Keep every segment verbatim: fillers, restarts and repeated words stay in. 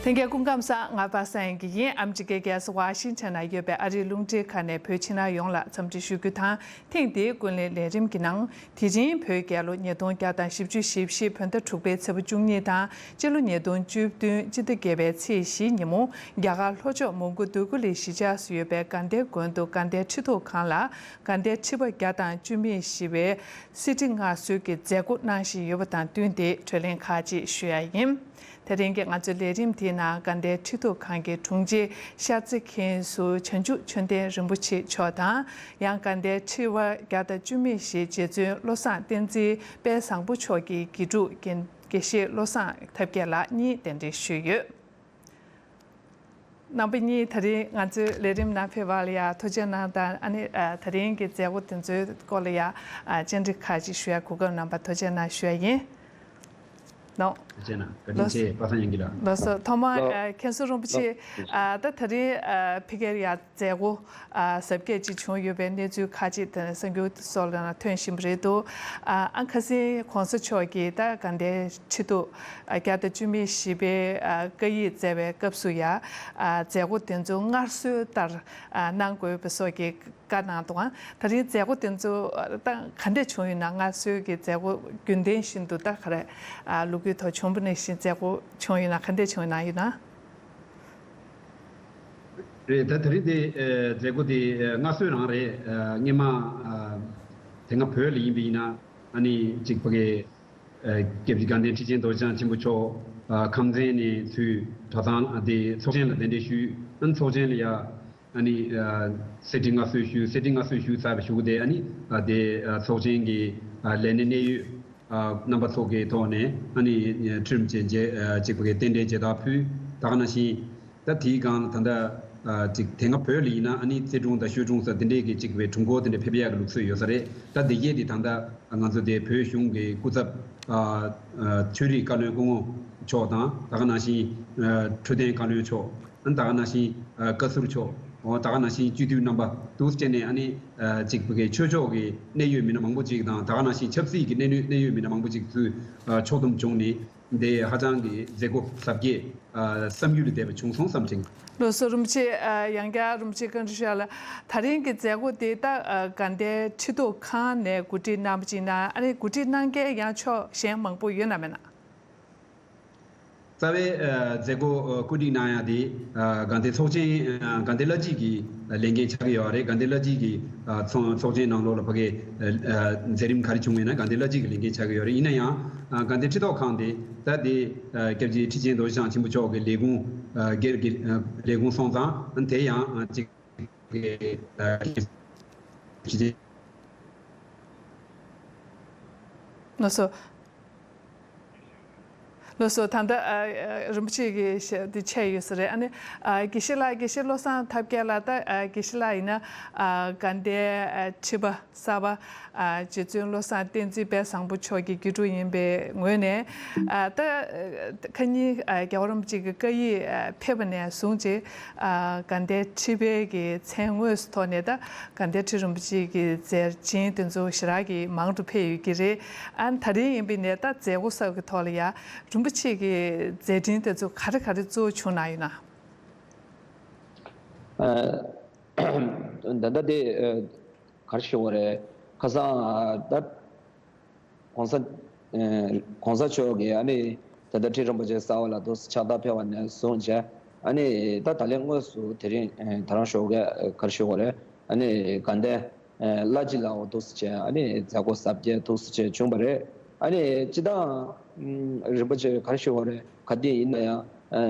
ལྷན་རྒྱས་སྐུ་ཁམས་བཟང་། ང་པ་སངས་དབྱངས་སྐྱིད་ཡིན། ཨེམ་ཆི་ཀེ་རྒྱལ་ས་ཝ་ཤིང་ཊོན་ན་ཡོད་པའི་ཨ་རིའི་རླུང་འཕྲིན་ཁང་ནས་བོད་ཕྱི་ནང་ཡོངས་ལ་འཚམས་འདྲི་ཞུ་རྒྱུ་དང་། ཐེངས་འདིའི་ཀུན་གླེང་ལས་རིམ་གྱི་ནང་། དེ་རིང་བོད་རྒྱལ་ལོ་ཉིས་སྟོང་བརྒྱ་དང་བཞི་བཅུ་ཞེ་བཞི་བོད་ཟླ་དྲུག་པའི་ཚེས་པ་བཅུ་གཉིས་དང་། སྤྱི་ལོ་ཉིས་སྟོང་བཅུ་བདུན་སྤྱི་ཟླ་བརྒྱད་པའི་ཚེས་བཞི་ཉིན་མོ། རྒྱ་གར་ལྷོ་ཕྱོགས་མོན་གྷོ་འདོད་རྒུ་གླིང་གཞིས་ཆགས་སུ་ཡོད་པའི་དགའ་ལྡན་དགོན་དུ་དགའ་ལྡན་ཁྲི་ཐོག་ཁང་ལ་དགའ་ལྡན་ཁྲི་པ་བརྒྱ་དང་བཅུ་མེད་བཞི་པའི་གསེར་ཁྲི་མངའ་གསོལ་གྱི་མཛད་སྒོ་གནང་བཞིན་ཡོད་པ་དང་བསྟུན་ཏེ་གྲོས་གླེང་ཁག་ཅིག་ཞུ་ཡ་ཡིན། དེ་རིང་གི་ང་ཚོའི་ལས་རིམ་དེའི་ནང་དགའ་ལྡན་ཁྲི་ཐོག་ཁང་གི་དྲུང་ཆེ་ཤར་རྩེ་མཁན་ཟུར་བྱང་ཆུབ་ཆོས་ལྡན་རིན་པོ་ཆེ་མཆོག་དང་། ཡང་དགའ་ལྡན་ཁྲི་པ་བརྒྱ་དང་བཅུ་མེད་བཞི་རྗེ་བཙུན་བློ་བཟང་བསྟན་འཛིན་དཔལ་བཟང་པོ་མཆོག་གི་དགེ་ཕྲུག་དགེ་དགེ་བཤེས་བློ་བཟང་ཐབས་མཁས་ལགས་གཉིས་གདན་འདྲེན་ཞུས་ཡོད། རྣམ་པ་གཉིས་ད་རིང་ང་ཚོའི་ལས་རིམ་ནང་ཕེབས་པ་ལ་ཡང་ཐུགས་རྗེ་གནང་དང་། ཨ་ནི་ཨ་ད་རིང་གི་མཛད་སྒོ་དེ་ཚོའི་སྐོར་ལ་ཡང་ཨ་བཅར་འདྲི་ཁག་ཅིག་ཞུ་ཡ་གོ་སྐབས་གནང་བར་ཐུགས་རྗེ་གནང་ཞུ་ཡ་ཡིན། ནོ། ཐུགས་རྗེ་གནང་། བཀའ་དྲིན་ལགས་ཆེ། པ་སངས་དབྱངས་སྐྱིད་ལགས། ལགས་སོ། ཐོག་མར་ལགས། ཨ་མཁན་ཟུར་རིན་པོ་ཆེ། ལགས། ཨ་ད་ད་རིང་ཨ་ཕ་གིར་ཡང་མཛད་སྒོ་ཨ་གཟབ་རྒྱས་ཅིག་བྱུང་ཡོད་པའི་གནས་ཚུལ་ཁག་ཅིག་དེ་གསར་འགྱུར་སོགས་ལ་ཐོན་བཞིན་པ་རེད་འདུག་ཨ་ཨ་ཁ་སང་གོང་ས་མཆོག་གིས་ད་དགའ་ལྡན་ཁྲི་ཐོག་ཨ་བརྒྱ་དང་བཅུ་མེད་བཞི་པའི་ཨ་བཀའ་ཡིག་སྩལ་བའི་སྐབས་སུ་ཡང་ཨ་མཛད་སྒོ་དེ་ཚོ་སྔར་སྲོལ་ལྟར་ཨ་གནང་དགོས་པ་སོགས་ཀྱི་བཀའ་གནང་འདུག་ཨ་ད་རིང་མཛད་སྒོ་དེ་ཚོ་ཨ་ད་ག་འདྲས་བྱུང་ཡོད་ན། སྔར་སྲོལ་གྱི་མཛད་སྒོ་རྒྱུན་ལྡན་བཞིན་དུ་ད་ག་རེ་ཨ་ལོ་རྒྱུས་ཐོག་བྱུང་བ་ནང་བཞིན་མཛད་སྒོ་བྱུང་ཡོད་ན། ག་འདྲས་བྱུང་ཡོད་ན་ཡིན་ན། རེད། ད་དེ་རིང་དེ་ཨ་མཛད་སྒོ་དེ་ཨ་སྔར་སྲོལ་རང་རེད། ཨ་སྔོན་མ་ཨ་དེ་སྔ་བོད་ལ་ཡིན་པ་ཡིན་ན་ཨ་ནི་གཅིག་ཕ་གི་ཨ་སྐྱབས་རྗེ་དགའ་ལྡན་ཁྲི་ཆེན་རྡོ་རྗེ་འཆང་ཆེན་པོ་མཆོག་ཨ་ཁམས་ཚན་ནས་ཚུར་གྲྭ་ཚང་དེ་ཚོགས་ཆེན་ལ་གདན་འདྲེན་ཞུས། ཨ་ནི་ཚོགས་ཆེན་ལ་ཡ་ཨ་ནི་ཨ་གསེར་ཁྲི་མངའ་གསོལ་ཞུས། གསེར་ཁྲི་མངའ་གསོལ་ཞུས་ཚར་བའི་གཞུག་གུ་དེ་ཨ་ནི་ཨ་དེ་ཨ་ཚོགས་ཆེན་གྱི་ཨ་ལས་སྣེ་གནད་ཡོད་ཨ་རྣམ་པ་ཚོ་གི་ཐོག་ནས་ཨ་ནི་ཁྲི་རིན་པོ་ཆེ་མཇལ་ཨ་གཅིག་པ་གི་རྟེན་འབྲེལ་མཇལ་དར་ཕུལ། ད་ག་ནང་བཞིན་ད་དེའི་སྒང་ལ་ད་ལྟ་ཨ་གཅིག་དེ་སྔ་བོད་ལ་ཡིན་ན་ཨ་ནི་རྩེ་དྲུང་དང་ཤོད་དྲུང་ས་དེ་འདྲས་ཀྱི་གཅིག་པའི་དྲུང་འཁོར་དེ་འདྲས་ཕེབས་ཡག་གི་ལུགས་སྲོལ་ཡོད་ས་རེད། ད་དེ་གས་དེ་ད་ལྟ་ང་ཚོ་དེ་བོད་གཞུང་གི་སྐུ་ཚབ་ཨ་ཨ་ཆོས་རིག་བཀའ་བློན་སྐུ་ངོ་མཆོག་དང་། ད་ག་ནང་བཞིན་ཨ་འཕྲོད་བསྟེན་བཀའ་བློན་མཆོག་ཨ་ད་ག་ནང་བཞིན་ཨ་བཀའ་ཟུར་མཆོག་ཨོ་ད་ག་ནང་བཞིན་སྤྱི་འཐུས་རྣམ་པ་འདུག་སེ་བྱས་ནས་ཨ་ནི་ཨ་གཅིག་པ་གི་ཆོས་ཕྱོགས་ཀྱི་གནད་ཡོད་མི་སྣ་མང་པོ་ཅིག་དང་། ད་ག་ནང་བཞིན་ཆབ་སྲིད་ཀྱི་གནད་ནུས་གནད་ཡོད་མི་སྣ་མང་པོ་ཅིག་ཚུར་ཨ་ཕྱོགས་བསྡོམས་བྱུང་ནས་འདི་ཧ་ཅང་གི་མཛད་སྒོ་གཟབ་རྒྱས་ཨ་བསམ་ཡུལ་ལས་འདས་པ་བྱུང་སོང་བསམ་ཅིང་། ལགས་སོ། རིན་པོ་ཆེ་ཨ་ཡང་བསྐྱར་རིན་པོ་ཆེ་བཀའ་འདྲི་ཞུ་ཡ་ལ། ད་རིང་གི་མཛད་སྒོ་དེ་ད་ཨ་དགའ་ལྡན་ཁྲི་ཐོག་ཁང་ནས་གོ་སྒྲིག་གནང་བ་ཅིག་ན། ཨ་ནི་གོ་སྒྲིག་གནང་མཁན་ཡང་ཕྱོགས་གཞན་མང་པོ་ཡོད་ན་མེད་ན། རྩ་བའི་ཨ་མཛད་སྒོ་ཨ་བཀོད་སྒྲིག་གནང་ཡ་དེ་ཨ་དགའ་ལྡན་ཚོགས་ཆེན་ཨ་དགའ་ལྡན་བླ་སྤྱི་གི་ལས་འགན་ཆགས་ཀྱི་ཡོད་རེད། དགའ་ལྡན་བླ་སྤྱི་གི་ཨ་ཚོགས་ཚོགས་ཆེན་ནང་ལོགས་ལ་ཕ་གི་ཨ་ཨ་མཛད་རིམ་ག་རེ་བྱུང་ཡོད་ན་དགའ་ལྡན་བླ་སྤྱི་གི་ལས་འགན་ཆགས་ཀྱི་ཡོད་རེད། ཡིན་ན་ཡང་ཨ་དགའ་ལྡན་ཁྲི་ཐོག་ཁང་དེ་ད་དེ་ཨ་སྐྱབས་རྗེ་ཁྲི་ཆེན་རྡོ་རྗེ་འཆང་ཆེན་པོ་མཆོག་གི་ལས་ཁུངས་ཨ་སྒེར་གྱི་ཨ་ལས་ཁུངས་སོང་ཙང་། ཨ་དེ་ཡང་ཨ་ཅིག་གི་ཨ་ཁྲི་ཆེན། ལགས་སོ། ལགས་སོ། ད་ལྟ་ཨ་ཨ་རིན་པོ་ཆེ་གི་ཞལ་འདི་ཆད་ཡོད་ས་རེད། ཨ་ནི་ཨ་དགེ་བཤེས་ལགས། དགེ་བཤེས་བློ་བཟང་ཐབས་མཁས་ལགས། ད་ཨ་དགེ་བཤེས་ལགས་ཡིན་ན་ཨ་དགའ་ལྡན་ཨ་ཁྲི་པ་གསར་པ་ཨ་རྗེ་བཙུན་བློ་བཟང་བསྟན་འཛིན་དཔལ་བཟང་པོ་མཆོག་གི་དགེ་ཕྲུག་ཡིན་པའི་ངོས་ནས། ཨ་ད་ཨ་ཁ་ཉིན་ཨ་རྒྱལ་བ་རིན་པོ་ཆེ་གི་བཀའ་ཡིག་ཨ་ཕེབས་པ་ནས་བཟུང་བྱས། ཨ་དགའ་ལྡན་ཁྲི་པའི་གི་མཚན་དངོས་སུ་ཐོག་ནས་ད་དགའ་ལྡན་ཁྲི་རིན་པོ་ཆེ་གི་མཛད་འཕྲིན་དེ་ཚོ་ཞེ་དྲག་གི་མང་དུ་ཕེབས་ཡོད་ཀྱི་རེད། ཨ་ད་རིང་ཡིན་པའི་ནས་ད་མཛད་སྒོ་གསར་གྱི་ཐོག་ལ་ཡ་རིན་པོ་ཆེ་གི་མཛད་འཕྲིན་དེ་ཚོ་ག་རེ་ག་རེ་གཙོ་བོ་བྱུང་གནང་ཡོད་ན། ཨ་ད་ལྟ་དེ་ཨ་ག་རེ་ཞུ་དགོས་རེད། ཁ་སང་ཨ་ད་གོང་ས་ཨ་གོང་ས་མཆོག་གིས་ཨ་ནི་ད་ལྟ་ཁྲི་རིན་པོ་ཆེ་གསར་པ་ལ་དུ་ཕྱག་རྟགས་ཕེབས་པ་ནས་བཟུང་བྱས། ཨ་ནི་ད་ད་ལན་དངོས་སུ་དེ་རིང་ཨ་ད་རང་ཞོགས་ཀས་ག་རེ་ཞུ་དགོས་རེད། ཨ་ནི་དགའ་ལྡན་ཨ་བླ་སྤྱི་ལའོ་འདུག་སེ་བྱས། ཨ་ནི་མཛད་སྒོ་གཟབ་རྒྱས་འདུག་སེ་བྱས་བྱུང་བ་རེད། ཨ་ནི་སྤྱིར་བཏང་ཨ་རིན་པོ་ཆེ་ག་རེ་ཞུ་དགོས་རེད། ག་དུས་ཡིན་ན་ཡང་ཨ་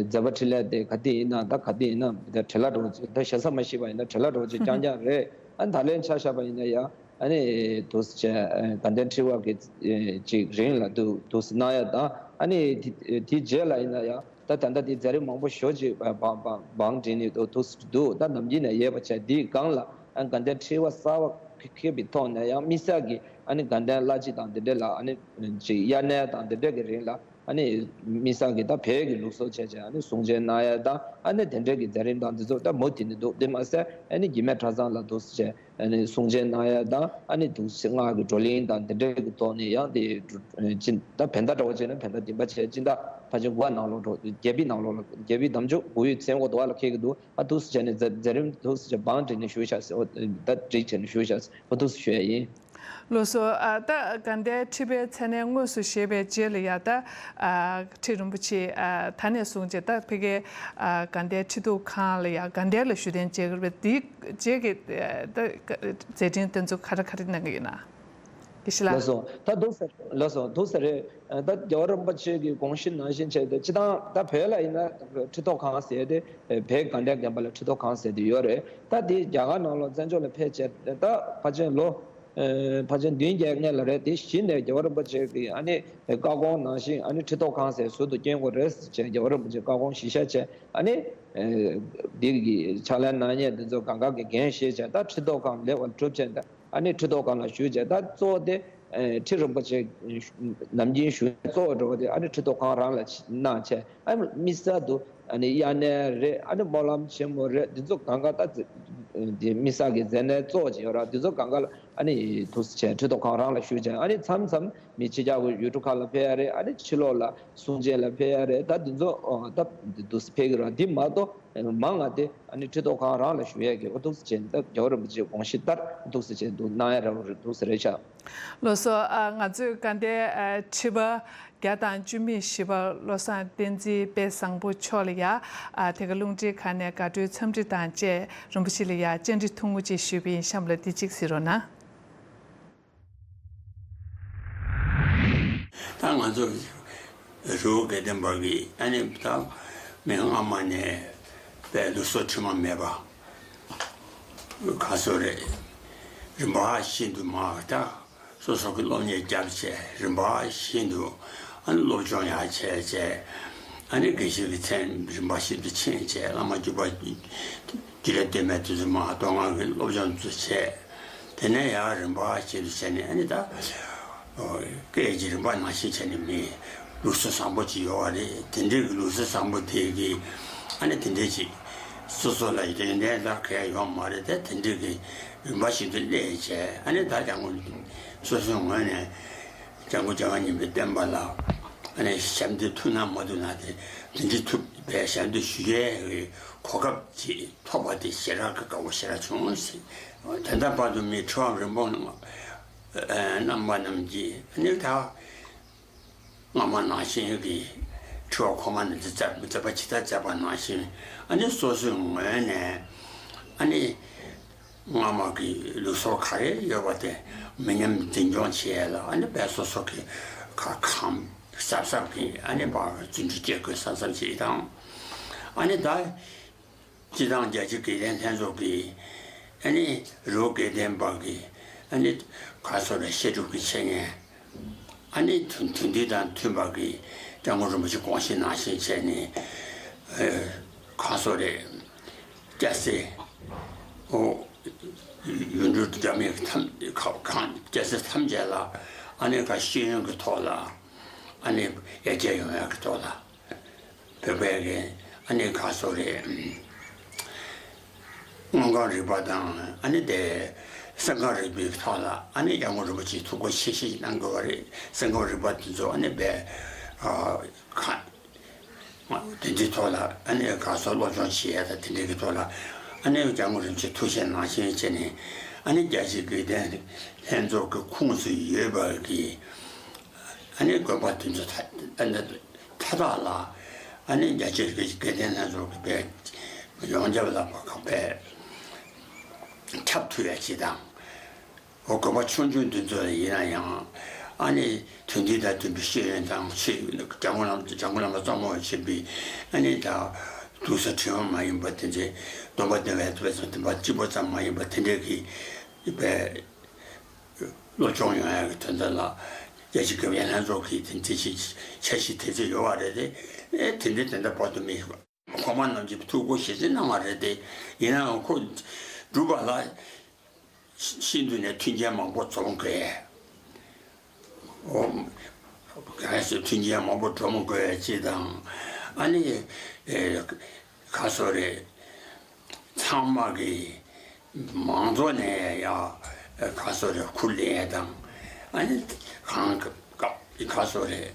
མཛད་པ་འཕྲིན་ལས་དེ་ག་དུས་ཡིན་ན་ད་ག་དུས་ཡིན་ན་ད་བྲེལ་བ་འགྲོ་ཅིག་ད་ཞེ་ས་མ་ཤེས་པ་ཡིན་ན་བྲེལ་བ་འགྲོ་ཅིག་རྐྱང་རྐྱང་རེད། ཨ་ནི་ད་ལན་ཆ་བཞག་པ་ཡིན་ན་ཡང་ཨ་ནི་འདུག་སེ་བྱས་ཨ་དགའ་ལྡན་ཁྲི་པ་གི་ཅིག་རིང་ལ་འདུག་འདུག་སེ་གནང་ཡ་དང་། ཨ་ནི་དེ་དེའི་རྗེས་ལ་ཡིན་ན་ཡང་ད་ད་ལྟ་དེ་མཛད་རིམ་མང་པོ་ཞེ་ཅིག་བང་བང་བང་བསྒྲིགས་ནས་འདུག་འདུག་སེ་འདུག་ད་ནམ་རྒྱུན་ནས་ཡོད་པ་བྱས། དེའི་སྒང་ལ་ཨ་དགའ་ལྡན་ཁྲི་པ་གསར་པ་ཁེ་ཁེ་པའི་ཐོག་ནས་ཡང་དམིགས་བསལ་གྱི་ཨ་ནི་དགའ་ལྡན་བླ་སྤྱི་དང་དེ་འདྲས་ལ་ཨ་ནི་ཅིག་དབྱར་གནས་དང་དེ་འདྲས་ཀྱི་རིང་ལ། ཨ་ནི་དམིགས་བསལ་གྱི་ད་བོད་ཀྱི་ལུགས་སྲོལ་བྱས་བྱས་ཨ་ནི་གསུང་ཆོས་གནང་ཡ་དང་ཨ་ནི་དེ་འདྲའི་གི་མཛད་རིམ་དང་འདི་ཚོ་ད་མུ་མཐུད་ནས་འདུག་དེ་མ་ཟད་ཨ་ནི་འཇིགས་མེད་གྲྭ་ཚང་ལ་འདུག་སེ་བྱས་ཨ་ནི་གསུང་ཆོས་གནང་ཡ་དང་ཨ་ནི་འདུག་སེ་སྔགས་ཀྱི་བགྲོ་གླེང་དང་དེ་འདྲའི་གི་ཐོག་ནས་ཡང་དེ་ད་བོད་ཟླ་འདྲ་བོ་བྱས་ན་བོད་ཟླ་བདུན་པ་བྱས་སྤྱི་ཟླ་ཕལ་ཆེར་དགུ་པ་ནང་ལོགས་འགྲོ་བརྒྱད་པའི་ནང་ལོགས་ལ་བརྒྱད་པའི་ཟླ་མཇུག་དགུ་པའི་མཚན་འགོ་དོ་བ་ལ་འཁེལ་གི་འདུག་ཨ་འདུག་སེ་བྱས་ནས་མཛད་མཛད་རིམ་འདུག་སེ་བྱས་བང་བསྒྲིགས་ནས་ཞུས་བཞག་ཟེར་ཨོ་ད་བསྒྲིགས་བྱས་ནས་ཞུས་བཞག་ཟེར་ཨོ་འདུག་སེ་ཞུ་ཡ་ཡིན། ལགས་སོ། ཨ་ད་དགའ་ལྡན་ཁྲི་པའི་མཚན་གནས་དངོས་སུ་བཞེས་པའི་རྗེས་ལ་ཡ་ད་ཨ་ཁྲི་རིན་པོ་ཆེ་ཨ་ད་ནས་བཟུང་བྱས་ད་ཕ་གིའི་ཨ་དགའ་ལྡན་ཁྲི་གདུགས་ཁང་ལ་ཡ་དགའ་ལྡན་ལ་བཞུགས་གདན་བཅས་ཀྱི་རེད་པས། དེའི་རྗེས་ཀྱི་ཨ་ད་མཛད་འཕྲིན་དེ་ཚོ་ག་རེ་ག་རེ་གནང་གི་ཡོད་ན། དགེ་བཤེས་ལགས། ལགས་སོ། ད་འདུག་ཟེར། ལགས་སོ། འདུག་ཟེར་རེད། ད་རྒྱལ་བ་རིན་པོ་ཆེ་གི་དགོངས་གཞི་ནང་བཞིན་བྱས་ཏེ་སྤྱི་བཏང་ད་བོད་ལ་ཡིན་ན་ཁྲི་ཐོག་ཁང་ཟེར་ཏེ་བོད་དགའ་ལྡན་དགོན་པ་ལ་ཁྲི་ཐོག་ཁང་ཟེར་ཏེ་ཡོད་རེད། ད་དེ་རྒྱ་གར་ནང་ལོགས་བཙན་བྱོལ་ལ་ཕེབས་བྱས་ད་ཕལ་ཆེར་ལོ་ཕལ་ཆེར་བདུན་བརྒྱད་སྔོན་ལ་རེད། དེ་གཞི་ནས་རྒྱལ་བ་རིན་པོ་ཆེ་གི་ཨ་ནི་བཀའ་དགོངས་ནང་བཞིན་ཨ་ནི་ཁྲི་ཐོག་ཁང་ཟེར་ཟུར་དུ་བསྐྱོན་དགོས་རེད་ཟེར་བྱས་རྒྱལ་བ་རིན་པོ་ཆེ་བཀའ་དགོངས་གཞི་བཞག་བྱས་ཨ་ནི་འདི་གི་ཕྱག་ལས་གནང་མཁན་འདི་ཚོ་གང་ག་གི་འགན་བཞེས་བྱས་ད་ཁྲི་ཐོག་ཁང་ལེགས་པར་གྲུབ་བྱས་ད། ཨ་ནི་ཁྲི་ཐོག་ཁང་ལ་བཞུགས་བྱས་ད་གཙོ་བོ་དེ་ཨེ་ཁྲི་རིན་པོ་ཆེ་ནམ་རྒྱུན་བཞུགས་གཙོ་བོ་འགྲོ་བ་དེ་ཨ་ནི་ཁྲི་ཐོག་ཁང་རང་ལ་གནང་བྱས་ཨ་ནི་དམིགས་བསལ་དུ་ཨ་ནི་དབྱར་གནས་རེད། ཨ་ནི་སྨོན་ལམ་ཆེན་མོ་རེད། འདི་ཚོ་གང་ག་ད་འདི་དམིགས་བསལ་གྱི་མཛད་གནས་གཙོ་བོ་ཅིག་ཡོད་ར། འདི་ཚོ་གང་ག་ལ་ཨ་ནི་ཐུགས་སུ་ཆེ་ཁྲི་ཐོག་ཁང་རང་ལ་བཞུགས་བྱས་ཨ་ནི་མཚམས་མཚམས་མི་ཕྱི་རྒྱལ་གྱི་ཡུལ་གྲུ་ཁག་ལ་ཕེབས་ཡ་རེད། ཨ་ནི་ཕྱི་ལོགས་ལ་གསུང་ཆོས་ལ་ཕེབས་ཡ་རེད། ད་འདི་ཚོ་ད་འདི་འདུག་སེ་ཕེབས་ཀྱི་ར། འདི་མ་གཏོགས། མང་ང་དེ་ཨ་ནི་ཁྲི་ཐོག་ཁང་རང་ལ་བཞུགས་ཡས་ཀྱི་ཨོ་ཐུགས་སུ་ཆེ་ནི་ད་རྒྱལ་བ་རིན་པོ་ཆེའི་དགོངས་གཞི་ལྟར་ཨོ་ཐུགས་སུ་ཆེ་འདུག་གནང་ཡ་ར་བ་རེད་འདུག་ཟེར་རེད་ཤག་ལགས་སོ། ཨ་ང་ཚོས་དགའ་ལྡན་ཨ་ཁྲི་པ་བརྒྱ་དང་བཅུ་མེད་བཞི་པ་བློ་བཟང་བསྟན་འཛིན་དཔལ་བཟང་པོ་མཆོག་ལ་ཡ་ཨ་དེ་ག་རླུང་འཕྲིན་ཁང་ནས་དགའ་སྤྲོའི་འཚམས་འདྲི་དང་བཅས་རིན་པོ་ཆེ་ལ་ཡ་བཅར་འདྲི་ཐུང་ངུ་ཅིག་ཞུས་པ་ཡིན། གཤམ་ལ་འདི་གཅིག་གཟིགས་རོགས་གནང་། ད་ང་ཚོ་རི་བོ་དགེ་ལྡན་པ་གི་ཨ་ནི་ད་མི་སྔ་མ་ནས་པའི་ལུགས་སྲོལ་ཁྲིམས་མ་མེད་པ་ག་སོ་རེད། རིམ་པ་བཞིན་དུ་མ་ད་སོ་སོ་གི་སློབ་གཉེར་བརྒྱབ་བྱས་རིམ་པ་བཞིན་དུ་ཨ་ནི་སློབ་སྦྱོང་ཡང་བྱས་བྱས་ཨ་ནི་དགེ་བཤེས་ཀྱི་མཚན་རིམ་པ་བཞིན་དུ་ཕྱིན་བྱས་བླ་མ་བརྒྱུད་པ་རྒྱུད་ལས་སྟོད་སྨད་དུ་མ་གཏོང་ང་གི་སློབ་སྦྱོང་དུ་བྱས། དེ་ནས་ཡང་རིམ་པ་བཞིན་དུ་བྱས་ནས་ཨ་ནི་ད་སྐད་ཀྱི་རིམ་པ་ནང་བཞིན་བྱས་ནས་མི་ལུགས་སྲོལ་བཟང་པོ་ཅིག་ཡོད་པ་རེད། དེ་འདྲའི་གི་ལུགས་སྲོལ་བཟང་པོ་དེ་གི་ཨ་ནི་དེ་འདྲའི་ཅིག་སོ་སོ་ལ་ཡོན་ཏན་ལ་ག་ཡ་ཡོད་མ་རེད་དེ། དེ་འདྲའི་གི་རིམ་པ་བཞིན་དུ་སླེབས་བྱས་ཨ་ནི་ད་སྐྱབས་མགོན་སོ་སོའི་ངོས་ནས་སྐྱབས་མགོན་རྒྱལ་བ་ཉིད་པའི་བསྟན་པ་ལ་ཨ་ནི་ཞབས་འདེགས་ཐུབ་ན་མ་ཐུབ་ན་དེ་དེ་འདྲའི་ཐུབ་པའི་ཞབས་འདེགས་ཞུ་ཡས་གི་གོ་སྐབས་ཅིག་ཐོབ་པ་དེ་ཞེ་དྲག་གི་དགའ་བོ་ཞེ་དྲག་བྱུང་ཟེར། དེ་འདྲ་བར་དུ་མི་ཁྲི་པ་རིན་པོ་རྣམ་པ་རྣམས་ཀྱིས་ནི་ད་སྔ་མ་ནང་བཞིན་གྱི་ཁྲི་པ་ཁོ་མ་ནི་མཛད་མཛད་པ་ཇི་ལྟར་མཛད་པ་ནང་བཞིན་ཨ་ནི་སོ་སོའི་ངོས་ནས་ཨ་ནི་སྔ་མ་གི་ལུགས་སྲོལ་ག་རེ་ཡོད་པ་དེ་མི་ཉམས་འཛིན་སྐྱོང་བྱེད་ཡས་ལ་ཨ་ནི་བས་སོ་སོ་གི་ཁ་ཁམས་གཟབ་གཟབ་གི་ཨ་ནི་བར་རྫུ་འཕྲུལ་སྐྱེ་དགོས་བསམ་བསམ་བྱེད་དང་ཨ་ནི་ད། སྤྱི་བཏང་རྒྱལ་སྤྱིའི་དགེ་ལྡན་ལྷན་ཚོགས་ཀྱི་ཨ་ནི་རི་བོ་དགེ་ལྡན་པ་གི་ཨ་ནི་ག་སོ་རེ་བཤད་སྒྲུབ་ཀྱི་འཆད་ཉན་ཨ་ནི་དོན་དོན་འདི་དང་མཐུན་པ་གི་སྐྱབས་མགོན་རིན་པོ་ཆེ་དགོངས་གཞི་ནང་བཞིན་བྱས་ནས་ཨ་ག་སོ་རེ་སྐྱ་སེར་ཨོ་ཡུལ་གྲུ་འདྲ་མིན་ཐམས་ག་གང་སྐྱ་སེར་ཐམས་ཅད་ལ་ཨ་ནི་ག་ཤེས་ཡོན་གྱི་ཐོག་ལ་ཨ་ནི་ཡར་རྒྱས་ཡོང་ཡག་གི་ཐོག་ལ། བོད་པའི་གི་ཨ་ནི་ག་སོ་རེད། དངོས་གང་རིག་པ་དང་ཨ་ནི་དེ་སེམས་གང་རིག་པའི་ཐོག་ལ་ཨ་ནི་སྐྱབས་མགོན་རིན་པོ་ཆེའི་ཐུགས་ཁུར་ཆེ་ཤོས་གནང་དགོས་པ་རེད། སེམས་གང་རིག་པ་དེ་ཚོ་ཨ་ནི་བས་ཨ་ག་དེ་འདྲའི་ཐོག་ལ་ཨ་ནི་ག་སོ་སློབ་སྦྱོང་བྱེད་ཡ་དང་དེ་འདྲའི་གི་ཐོག་ལ་ཨ་ནི་སྐྱབས་མགོན་རིན་པོ་ཆེའི་ཐུགས་བཞེད་ནང་བཞིན་བྱས་ནས་ཨ་ནི་རྒྱལ་སྤྱིའི་དགེ་ལྡན་ལྷན་ཚོགས་ཀྱི་ཁོངས་སུ་ཡོད་པ་གི་ཨ་ནི་དགོན་པ་དེ་ཚོ་ད་ཨ་ནི། མཐའ་དག་ལ་ཨ་ནི་རྒྱ་ཆེ་གི་དགེ་ལྡན་ལྷན་ཚོགས་ཀྱི་བས་ཡོངས་ཁྱབ་ལ་བ་ག་བས་ཁྱབ་ཐུབ་ཡ་ཅིག་དང་། འོ་དགོན་པ་ཆུང་ཆུང་འདི་ཚོ་ལ་ཡིན་ན་ཡང་ཨ་ནི་དོན་འདི་དང་མཐུན་པའི་ཤེས་ཡོན་དང་ཆེད་སྐྱབས་མགོན་རྣམ་སྐྱབས་མགོན་རྣམ་པ་གཙོ་བོ་བྱེད་པའི་ཨ་ནི་ད་དུག་ས་ཁྲིམས་མ་ཡིན་པ་དེ་འདྲའི་སྡོམ་པ་འདོན་པའི་དུ་བས་སམ་དེ་འབའ་གཅིག་པོ་ཙམ་མ་ཡིན་པ་དེ་འདྲའི་གི་བས། སློབ་སྦྱོང་ཡོང་ཡག་གི་དོན་དག་ལ་རྒྱལ་སྤྱིའི་དགེ་ལྡན་ལྷན་ཚོགས་ཀྱིས་དེ་འདྲ་ཞིག་འཆར་གཞི་དེ་ཚོ་ཡོད་པ་རེད་དེ། ཨེ་དེ་འདྲའི་དེ་འདྲ་བར་དུ་མི་གོང་མ་རྣམས་ཀྱིས་ཐུགས་ཁུར་ཞེ་ཅིག་གནང་བ་རེད་དེ། ཡིན་ནའང་ཁོ་སྒྲུབ་པ་ལ་ཤིན་ཏུ་ནས་མཐུན་རྐྱེན་མང་པོ་འཛོམས་དགོས། འོ། གལ་སྲིད་མཐུན་རྐྱེན་མང་པོ་སྒྲོལ་མ་དགོས་ཡ་ཅིག་དང་། ཨ་ནི་ཨེ་ག་སོ་རེད། ཚང་མ་གི་མང་ཚོགས་ནས་ཡ་ག་སོ་རེད། ཁུར་ལེན་ཡ་དང་། ཨ་ནི་གང་ག་ག་སོ་རེད།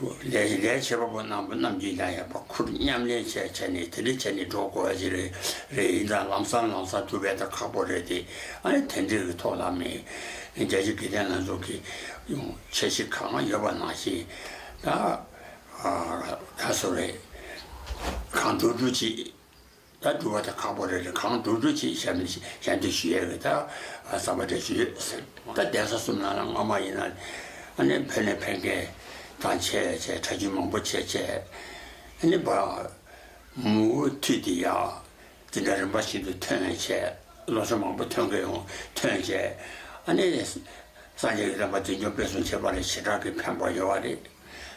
ལས་ལས་བྱེད་པ་པོ་རྣམ་པ་རྣམས་ཀྱིས་ཡང་ཡག་པོ་ཁུར་མཉམ་ལེན་བྱས་བྱས་ནས་དེ་འདྲ་བྱས་ནས་འགྲོ་དགོས་ཡ་ཅིག་རེད། རེད། ཡིན་ཙང་ལམ་སང་ལམ་སང་ཐུབ་པའི་ད་ཁག་པོ་རེད་དེ། ཨ་ནི་དེ་འདྲའི་གི་ཐོག་ལ་མི་རྒྱལ་སྤྱི་དགེ་ལྡན་ལྷན་ཚོགས་ཀྱི་ཡོང་འཆར་གཞི་གང་ཡོད་པ་ནང་བཞིན་ད་ཨ་ད་སོ་རེད། གང་འགྲོ་འགྲོ་ཅིག་ད་འགྲུལ་བ་དེ་ཁག་པོ་རེད་རེད། གང་འགྲོ་འགྲོ་ཅིག་ཞབས་ཞབས་འདེགས་ཞུ་ཡས་རེད། ད་བསམ་པ་འདྲ་ཞུ་ཡོད་ཟེར། ད་གདན་ས་གསུམ་ནང་ལ་སྔོན་མ་ཡིན་ན་ཨ་ནི་ཕན་ནས་ཕན་མཁན་དང་བྱས་བྱས་གྲྭ་རྒྱུན་མང་པོ་བྱས་བྱས། ཨ་ནི་བ་མུ་མཐུད་དེ་ཡ་འཛིན་གྲྭ་རིམ་པ་བཞིན་དུ་ཐོན་བྱས། སློབ་གསོ་མང་པོ་ཐོན་གི་ཡོང་ཐོན་བྱས། ཨ་ནི་སངས་རྒྱས་ཀྱི་བསྟན་པ་འཛིན་སྐྱོང་སྤེལ་གསུམ་བྱེད་པ་ལ་ཞེ་དྲག་གི་ཕན་པ་ཡོད་པ་རེད།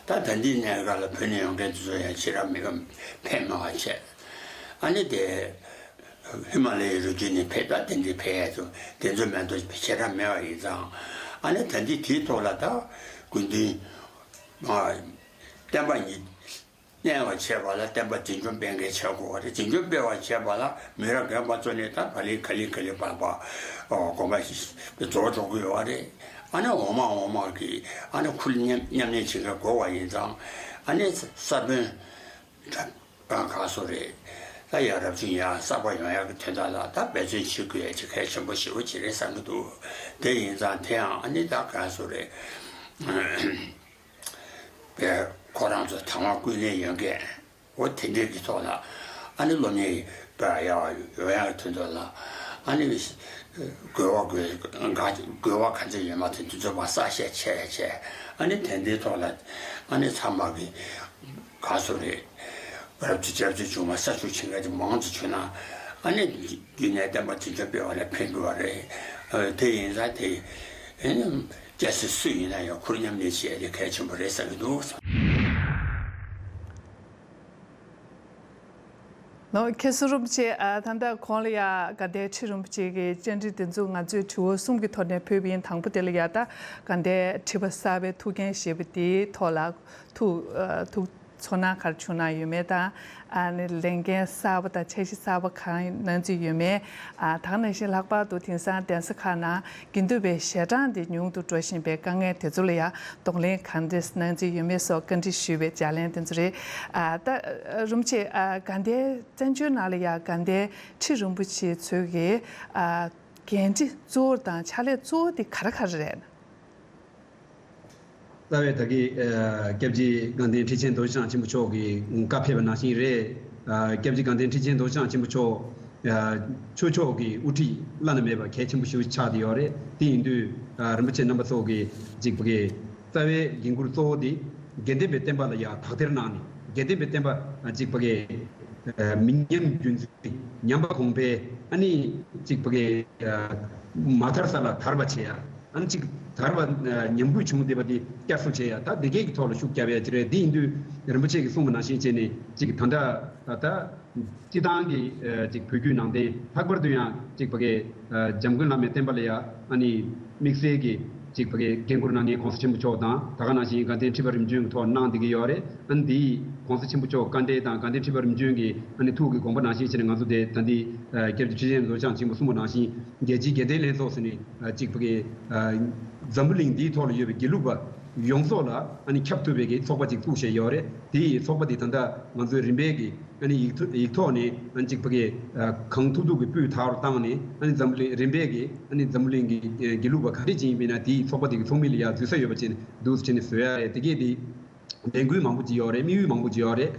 ད་ད་ལྟའི་གནས་སྐབས་ལ་བོད་ནས་ཡོང་མཁན་དེ་ཚོ་ཡང་ཕྱིར་ར་མི་ཕན་མེད་པ་བྱས། ཨ་ནི་དེ་ཧི་མ་ལ་ཡའི་རི་རྒྱུད་ནས་ཕེབས། ད་དེ་འདྲའི་ཕེབས་ཡས་ཚོ་དེ་ཚོ་མེད་དོ་ཞེ་དྲག་མེད་པ་ཡིན་ཙང་། ཨ་ནི་ད་ལྟའི་དེའི་ཐོག་ལ་ད་དགོས་འདུན་བསྟན་པ་ཉིད་གནས་པར་བྱེད་པ་ལ་བསྟན་པ་འཛིན་སྐྱོང་སྤེལ་མཁན་བྱེད་དགོས་པ་རེད། འཛིན་སྐྱོང་སྤེལ་བར་བྱེད་པ་ལ་མི་རབས་རྒན་པ་ཚོ་ནས་ད་ག་ལེ་ག་ལེ་ག་ལེ་བར་བར་དགོངས་པ་རྫོགས་འགྲོ་གི་ཡོད་པ་རེད། ཨ་ནི་འོག་མ་འོག་མ་གི་ཨ་ནི་ཁུར་མཉམ་མཉམ་ལེན་བྱེད་མཁན་དགོས་པ་ཡིན་ཙང་། ཨ་ནི་ས་བོན་གང་གང་སོ་རེད། ད་ཡ་རབ་བྱུང་ཡ་གསར་པ་ཡོང་ཡག་གི་དོན་དག་ལ་ད་འབད་བརྩོན་བྱེད་དགོས་ཡ་ཅིག་གལ་ཆེན་པོ་ཞེ་པོ་ཅིག་རེད་བསམ་གྱི་འདུག་དེ་ཡིན་ཙང་དེ་ཡང་ཨ་ནི་ད་གང་སོ་རེད། པས་ཁོ་རང་ཚོ་དང་བ་ཀུན་ལས་ཡོད་མཁན་འོ་དེ་འདྲས་ཀྱི་ཐོག་ལ་ཨ་ནི་སློབ་གཉེར་པ་ཡག་ཡོང་ཡག་གི་དོན་དག་ལ་ཨ་ནི་དགོས་པ་དགོས་དགོས་པ་ག་ཚོད་ཡོད་མ་ཐོན་དུས་ཚོད་པ་གསལ་བཤད་བྱས་བྱས། ཨ་ནི་དེ་འདྲའི་ཐོག་ལ་ཨ་ནི་ཚང་མ་གི་ག་སོ་རེད། རབ་ཏུ་རྒྱབ་ཏུ་བྱུང་བ་ས་ཆུ་ཆེན་ཁ་དེ་མང་དུ་བྱུང་ན་ཨ་ནི་རྒྱུད་ནས་བསྟན་པ་དེ་ཚོ་སྤེལ་བ་ལ་ཕན་དགོས་པ་རེད། དེ་ཡིན་ཙང་དེ་ཨ་ནི་སྐྱ་སེར་སུ་ཡིན་ན་ཡང་ཁུར་མཉམ་ལེན་བྱེད་ཡ་དེ་གལ་ཆེན་པོ་རེད་བསམ་གྱི་འདུག་ལོ། མཁན་ཟུར་རིན་པོ་ཆེ། ཨ། ད་ལྟ་གོང་ལ་ཡ་དགའ་ལྡན་ཁྲི་རིན་པོ་ཆེ་གི་བཅར་འདྲི་འདི་ཚོ་ང་ཚོས་དྲི་བ་གསུམ་གྱི་ཐོག་ནས་ཕུལ་བ་ཡིན། དང་པོ་དེ་ལ་ཡ་ད་དགའ་ལྡན་ཁྲི་པ་གསར་པའི་ཐུགས་འགན་བཞེས་པ་དེའི་ཐོག་ལ་ཐུགས་ཨ། ཐུགས་ཚོར་སྣང་ག་རེ་བྱུང་གནང་ཡོད་མེད་དང་། ཨ་ནི་ལས་འགན་གསར་པ་དང་འཆར་གཞི་གསར་པ་གང་གནང་རྩིས་ཡོད་མེད། ཨ། ད་ག་ནང་བཞིན་ལྷག་པར་དུ་དེང་སང་གདན་ས་ཁག་ནང་དགེ་འདུན་པའི་ཞལ་གྲངས་དེ་ཉུང་དུ་འགྲོ་བཞིན་པའི་དཀའ་ངལ་དེ་ཚོ་ལ་ཡང་གདོང་ལེན་གང་འདྲས་གནང་རྩིས་ཡོད་མེད་སོགས་བཀའ་འདྲི་ཞུས་པའི་ལྗགས་ལན་དེ་ཚོ་རེད། ཨ། ད་རིན་པོ་ཆེ། ཨ། དགའ་ལྡན་བཙན་བྱོལ་ནང་ལ་ཡང་དགའ་ལྡན་ཁྲི་རིན་པོ་ཆེ་ཚོའི་གི། ཨ། འགན་འཁྲི་གཙོ་བོ་དང་ཕྱག་ལས་གཙོ་བོ་དེ་ག་རེ་ག་རེ་རེད། རྩ་བའི་ད་གི། ཨ། སྐྱབས་རྗེ་དགའ་ལྡན་ཁྲི་ཆེན་རྡོ་རྗེ་འཆང་ཆེན་པོ་མཆོག་གི་བཀའ་ཕེབས་པ་ནང་བཞིན་རེད། ཨ། སྐྱབས་རྗེ་དགའ་ལྡན་ཁྲི་ཆེན་རྡོ་རྗེ་འཆང་ཆེན་པོ་མཆོག་ཨ། ཆོས་ཕྱོགས་ཀྱི་དབུ་ཁྲིད་བླ་ན་མེད་པ་གལ་ཆེན་པོ་ཞིག་ཆགས་བསྡད་ཡོད་རེད། དེ་ཡིན་དུས། ཨ། རིན་པོ་ཆེ་རྣམ་པ་ཚོ་གི་ཅིག་ཕ་གི་རྩ་བའི་འགན་ཁུར་གཙོ་བོ་དེ་དགེ་ལྡན་པའི་བསྟན་པ་ལ་ཡ་དག་ཐེར་གནང་ནས། དགེ་ལྡན་པའི་བསྟན་པ་ཅིག་ཕ་གི། ཨ། མི་ཉམས་རྒྱུན་འཛིན། ཉམས་པ་གོང་འཕེལ། ཨ་ནི་ཅིག་ཕ་གི། ཨ། མ་དར་ས་ལ་དར་བ་བྱེད་ཡ། ཨ་ནི་ཅིག་དར་བ། ཨ། ཉམས་རྒུད་བྱུང་བསྡད་པ་དེ་བསྐྱར་གསོ་བྱེད་ཡ། ད་དེ་གས་ཀྱི་ཐོག་ལ་ཤུགས་རྒྱབ་ཡ་ཅིག་རེད། དེ་ཡིན་དུས་རིན་པོ་ཆེ་གིས་གསུངས་པ་ནང་བཞིན་བྱས་ནས་ཅིག་ད་ལྟ་ད་ལྟ་སྤྱི་བཏང་གི། ཨ། ཅིག་བོད་བརྒྱུད་ནང་བསྟན། ལྷག་པར་དུ་ཡང་ཅིག་ཕ་གི། ཨ། འཇམ་མགོན་བླ་མའི་བསྟན་པ་ལ་ཡ་ཨ་ནི་དམིགས་བསལ་གྱི་ཅིག་ཕ་གི་འགན་ཁུར་གནང་མཁན་༸གོང་ས་ཆེན་པོ་མཆོག་དང་། ད་ག་ནང་བཞིན་དགའ་ལྡན་ཁྲི་པ་རིམ་བྱོན་གྱི་ཐོག་གནང་བསྡད་ཀྱི་ཡོད་རེད། ཨ་ནི་དེ་༸གོང་ས་ཆེན་པོ་མཆོག་བཀའ་འབྲེལ་དང་། དགའ་ལྡན་ཁྲི་པ་རིམ་བྱོན་གྱི་ཨ་ནི་ཐུགས་ཀྱི་དགོངས་པ་ནང་བཞིན་བྱས་ནས། ང་ཚོ་དེ་ད་འདི། ཨ། སྐྱབས་རྗེ་ཁྲི་ཆེན་རྡོ་རྗེ་འཆང་ཆེན་པོ་གསུངས་པ་ནང་བཞིན་རྒྱལ་སྤྱིའི་དགེ་ལྡན་ལྷན་ཚོགས་ཟེར་ནས། ཨ། ཅིག་ཕ་གི། ཨ། འཛམ་བུ་གླིང་འདིའི་ཐོག་ལ་ཡོད་པའི་དགེ་ལུགས་པ་ཡོངས་རྫོགས་ལ་ཨ་ནི་ཁྱབ་ཐུབ་པའི་གི་ཚོགས་པ་ཅིག་བཙུགས་བཞག་ཡོད་རེད། དེ་ཡི་ཚོགས་པ་འདི་ད་ལྟ་ང་ཚོའི་རིམ་པས་གི་ཨ་ནི་ཡིག་ཐོག་ཡིག་ཐོག་ནས་ཨ་ནི་ཅིག་ཕ་གི། ཨ། གང་ཐུབ་ཐུབ་ཀྱི་སྤུས་དག་རུ་བཏང་ནས། ཨ་ནི་འཛམ་བུ་གླིང་རིམ་པས་ཀྱི་ཨ་ནི་འཛམ་བུ་གླིང་གི་དགེ་ལུགས་པ་ག་འདྲས་ཅིག་ཡིན་པ་ཡིན་ན། དེའི་ཚོགས་པ་དེ་གི་ཚོགས་མི་ལ་ཡ་འཛུལ་ས་ཡོད་པ་བྱས་ནས་འདུག་སེ་བྱས་ནས་བཟོ་ཡ་རེད། དེ་གས་དེ་ལས་འགུལ་མང་པོ་ཅིག་ཡོད་རེད། དམིགས་ཡུལ་མང་པོ་ཅིག་ཡོད་རེད།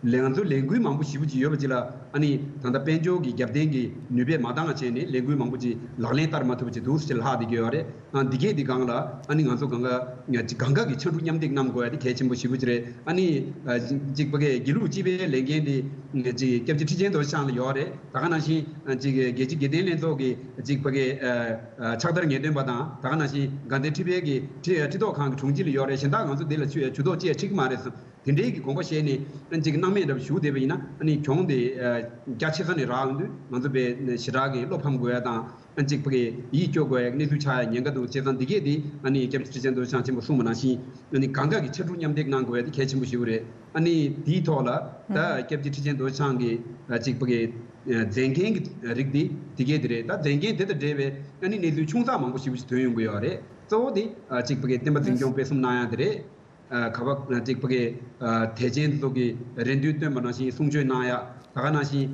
ལས། ང་ཚོ་ལས་འགུལ་མང་པོ་ཞེ་པོ་ཅིག་ཡོད་པ་ཅིག་ལ། ཨ་ནི་ད་ལྟ་དཔལ་འབྱོར་གྱི་རྒྱབ་རྟེན་གྱི་ནུས་པས་མ་འདང་བ་བྱས་ནས་ལས་འགུལ་མང་པོ་ཅིག་ལག་ལེན་བསྟར་མ་ཐུབ་པ་ཅིག་འདུག་སེ་ལྷག་བསྡད་ཀྱི་ཡོད་རེད། ཨ། འདི་གས་འདི་སྒང་ལ་ཨ་ནི་ང་ཚོ་སྒང་ག་སྒང་ག་གི་ཕྱར་གྲུ་མཉམ་འདེགས་གནང་དགོས་ཡ་དེ་གལ་ཆེན་པོ་ཞེ་པོ་ཅིག་རེད། ཨ་ནི། ཨ། ཅིག་ཕ་གི་དགེ་ལུགས་སྤྱི་པའི་ལས་འགན་དེ་ཅིག་སྐྱབས་རྗེ་ཁྲི་ཆེན་རྡོ་རྗེ་འཆང་ལ་ཡོད་རེད། ད་ག་ནང་བཞིན་ཅིག་རྒྱལ་སྤྱིའི་དགེ་ལྡན་ལྷན་ཚོགས་ཀྱི་ཅིག་ཕ་གི། ཨ། ཨ། ཕྱག་བསྟར་ངེས་སྟོན་པ་དང་། ད་ག་ནང་བཞིན་དགའ་ལྡན་ཁྲི་པའི་གི་ཁྲི་ཁྲི་ཐོག་ཁང་གི་དྲུང་ཆེ་ལ་ཡོད་རེད། གཞན་དག་ང་ཚོ་འདི་ལ་ཇུས་ཇུས་གཏོགས་ཅི་ཡང་འཁྲི་གི་མ་རེད་བསམ། དེ་འདྲའི་གི་དགོངས་པ་བཞེས་ནས་ཨ་ཅིག་སྣང་མེད་འདྲ་བ་ཞུགས་བསྡད་པ་ཡིན་ན། ཨ་ནི་གྱོང་དེ་རྒྱ་ཆེ་ས་ནས་རག་ཡོང་དུས། ང་ཚོ་པའི་ཞེ་དྲག་གི་བློ་ཕམ་དགོས་ཡ་དང་། ཨ་ཅིག་ཕ་གི་ཡིད་སྐྱོ་དགོས་ཡ་གནས་ཚུལ་ཆགས་ཡ་ཉེན་ཁ་འདུག་བྱས་ཙང་། འདི་གས་དེ་ཨ་ནི་སྐྱབས་རྗེ་ཁྲི་ཆེན་རྡོ་རྗེ་འཆང་ཆེན་པོ་གསུངས་པ་ནང་བཞིན། ཨ་ནི་གང་ག་གི་ཕྱར་གྲུ་མཉམ་འདེགས་གནང་དགོས་ཡ་དེ་གལ་ཆེན་པོ་ཞེ་པོ་རེད། ཨ་ནི་དེའི་ཐོག་ལ་ད་སྐྱབས་རྗེ་ཁྲི་ཆེན་རྡོ་རྗེ་འཆང་གི་ཨ་ཅིག་ཕ་གི་མཛད་འགན་གྱི་རིགས་དེ་དེ་གས་དེ་རེད། ད་མཛད་འགན་དེ་དང་འབྲེལ་བའི་ཨ་ནི་གནས་ཚུལ་ཆུང་ཙག་མང་པོ་ཞེ་པོ་ཞིག་ཐོན་ཡོང་གི་ཡོད་རེད། གཙོ་བོ་དེ་ཨ་ཅིག་ཕ་གི་བསྟན་པ་འཛིན་སྐྱོང་སྤེལ་གསུམ་གནང་ཡ་དེ་རེད། ཨ་ག་བ་ཅིག་ཕ་གི་ཨ་དད་ཅན་ཚོ་གི་རེ་འདུན་བཏོན་པ་ནང་བཞིན་གསུང་ཆོས་གནང་ཡ། ད་ག་ནང་བཞིན་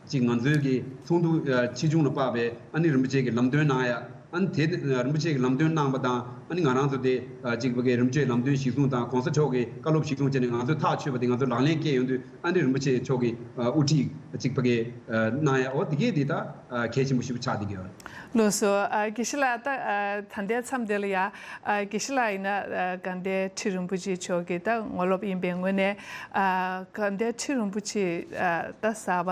ཅིག་ང་ཚོའི་གི་ཚོགས་འདུ་ཨ་ཆེ་ཆུང་ལ་དཔག་པའི་ཨ་ནི་རིན་པོ་ཆེ་གི་ལམ་སྟོན་གནང་ཡ། ཨ་ནི་དེ་ཨ་རིན་པོ་ཆེ་གི་ལམ་སྟོན་གནང་བ་དང་། ཨ་ནི་ང་རང་ཚོ་དེ་ཨ་ཅིག་ཕ་གི་རིན་པོ་ཆེའི་ལམ་སྟོན་གཞིར་བཟུང་དང་། གོང་ས་མཆོག་གི་བཀའ་སློབ་གཞིར་བཟུང་བྱས་ནས་ང་ཚོས་ཐག་ཆོད་པ་དེ་ང་ཚོ་ལག་ལེན་བཀལ་ཡོང་དུས། ཨ་ནི་རིན་པོ་ཆེ་མཆོག་གི་ཨ་དབུ་ཁྲིད་ཅིག་ཕ་གི་ཨ་གནང་ཡ། འོ་དེ་གས་དེ་ད་ཨ་གལ་ཆེན་པོ་ཞེ་པོ་ཆགས་བསྡད་ཀྱི་ཡོད། ལགས་སོ། ཨ་དགེ་བཤེས་ལགས། ད་ཨ་ད་ལྟའི་མཚམས་འདི་ལ་ཡ། ཨ་དགེ་བཤེས་ལགས་ཡིན་ན་ཨ་དགའ་ལྡན་ཁྲི་རིན་པོ་ཆེ་མཆོག་གི་ད་ངོ་ལོག་ཡིན་པའི་ངོས་ནས། ཨ་དགའ་ལྡན་ཁྲི་རིན་པོ་ཆེ་ཨ་ད་གསར་པ་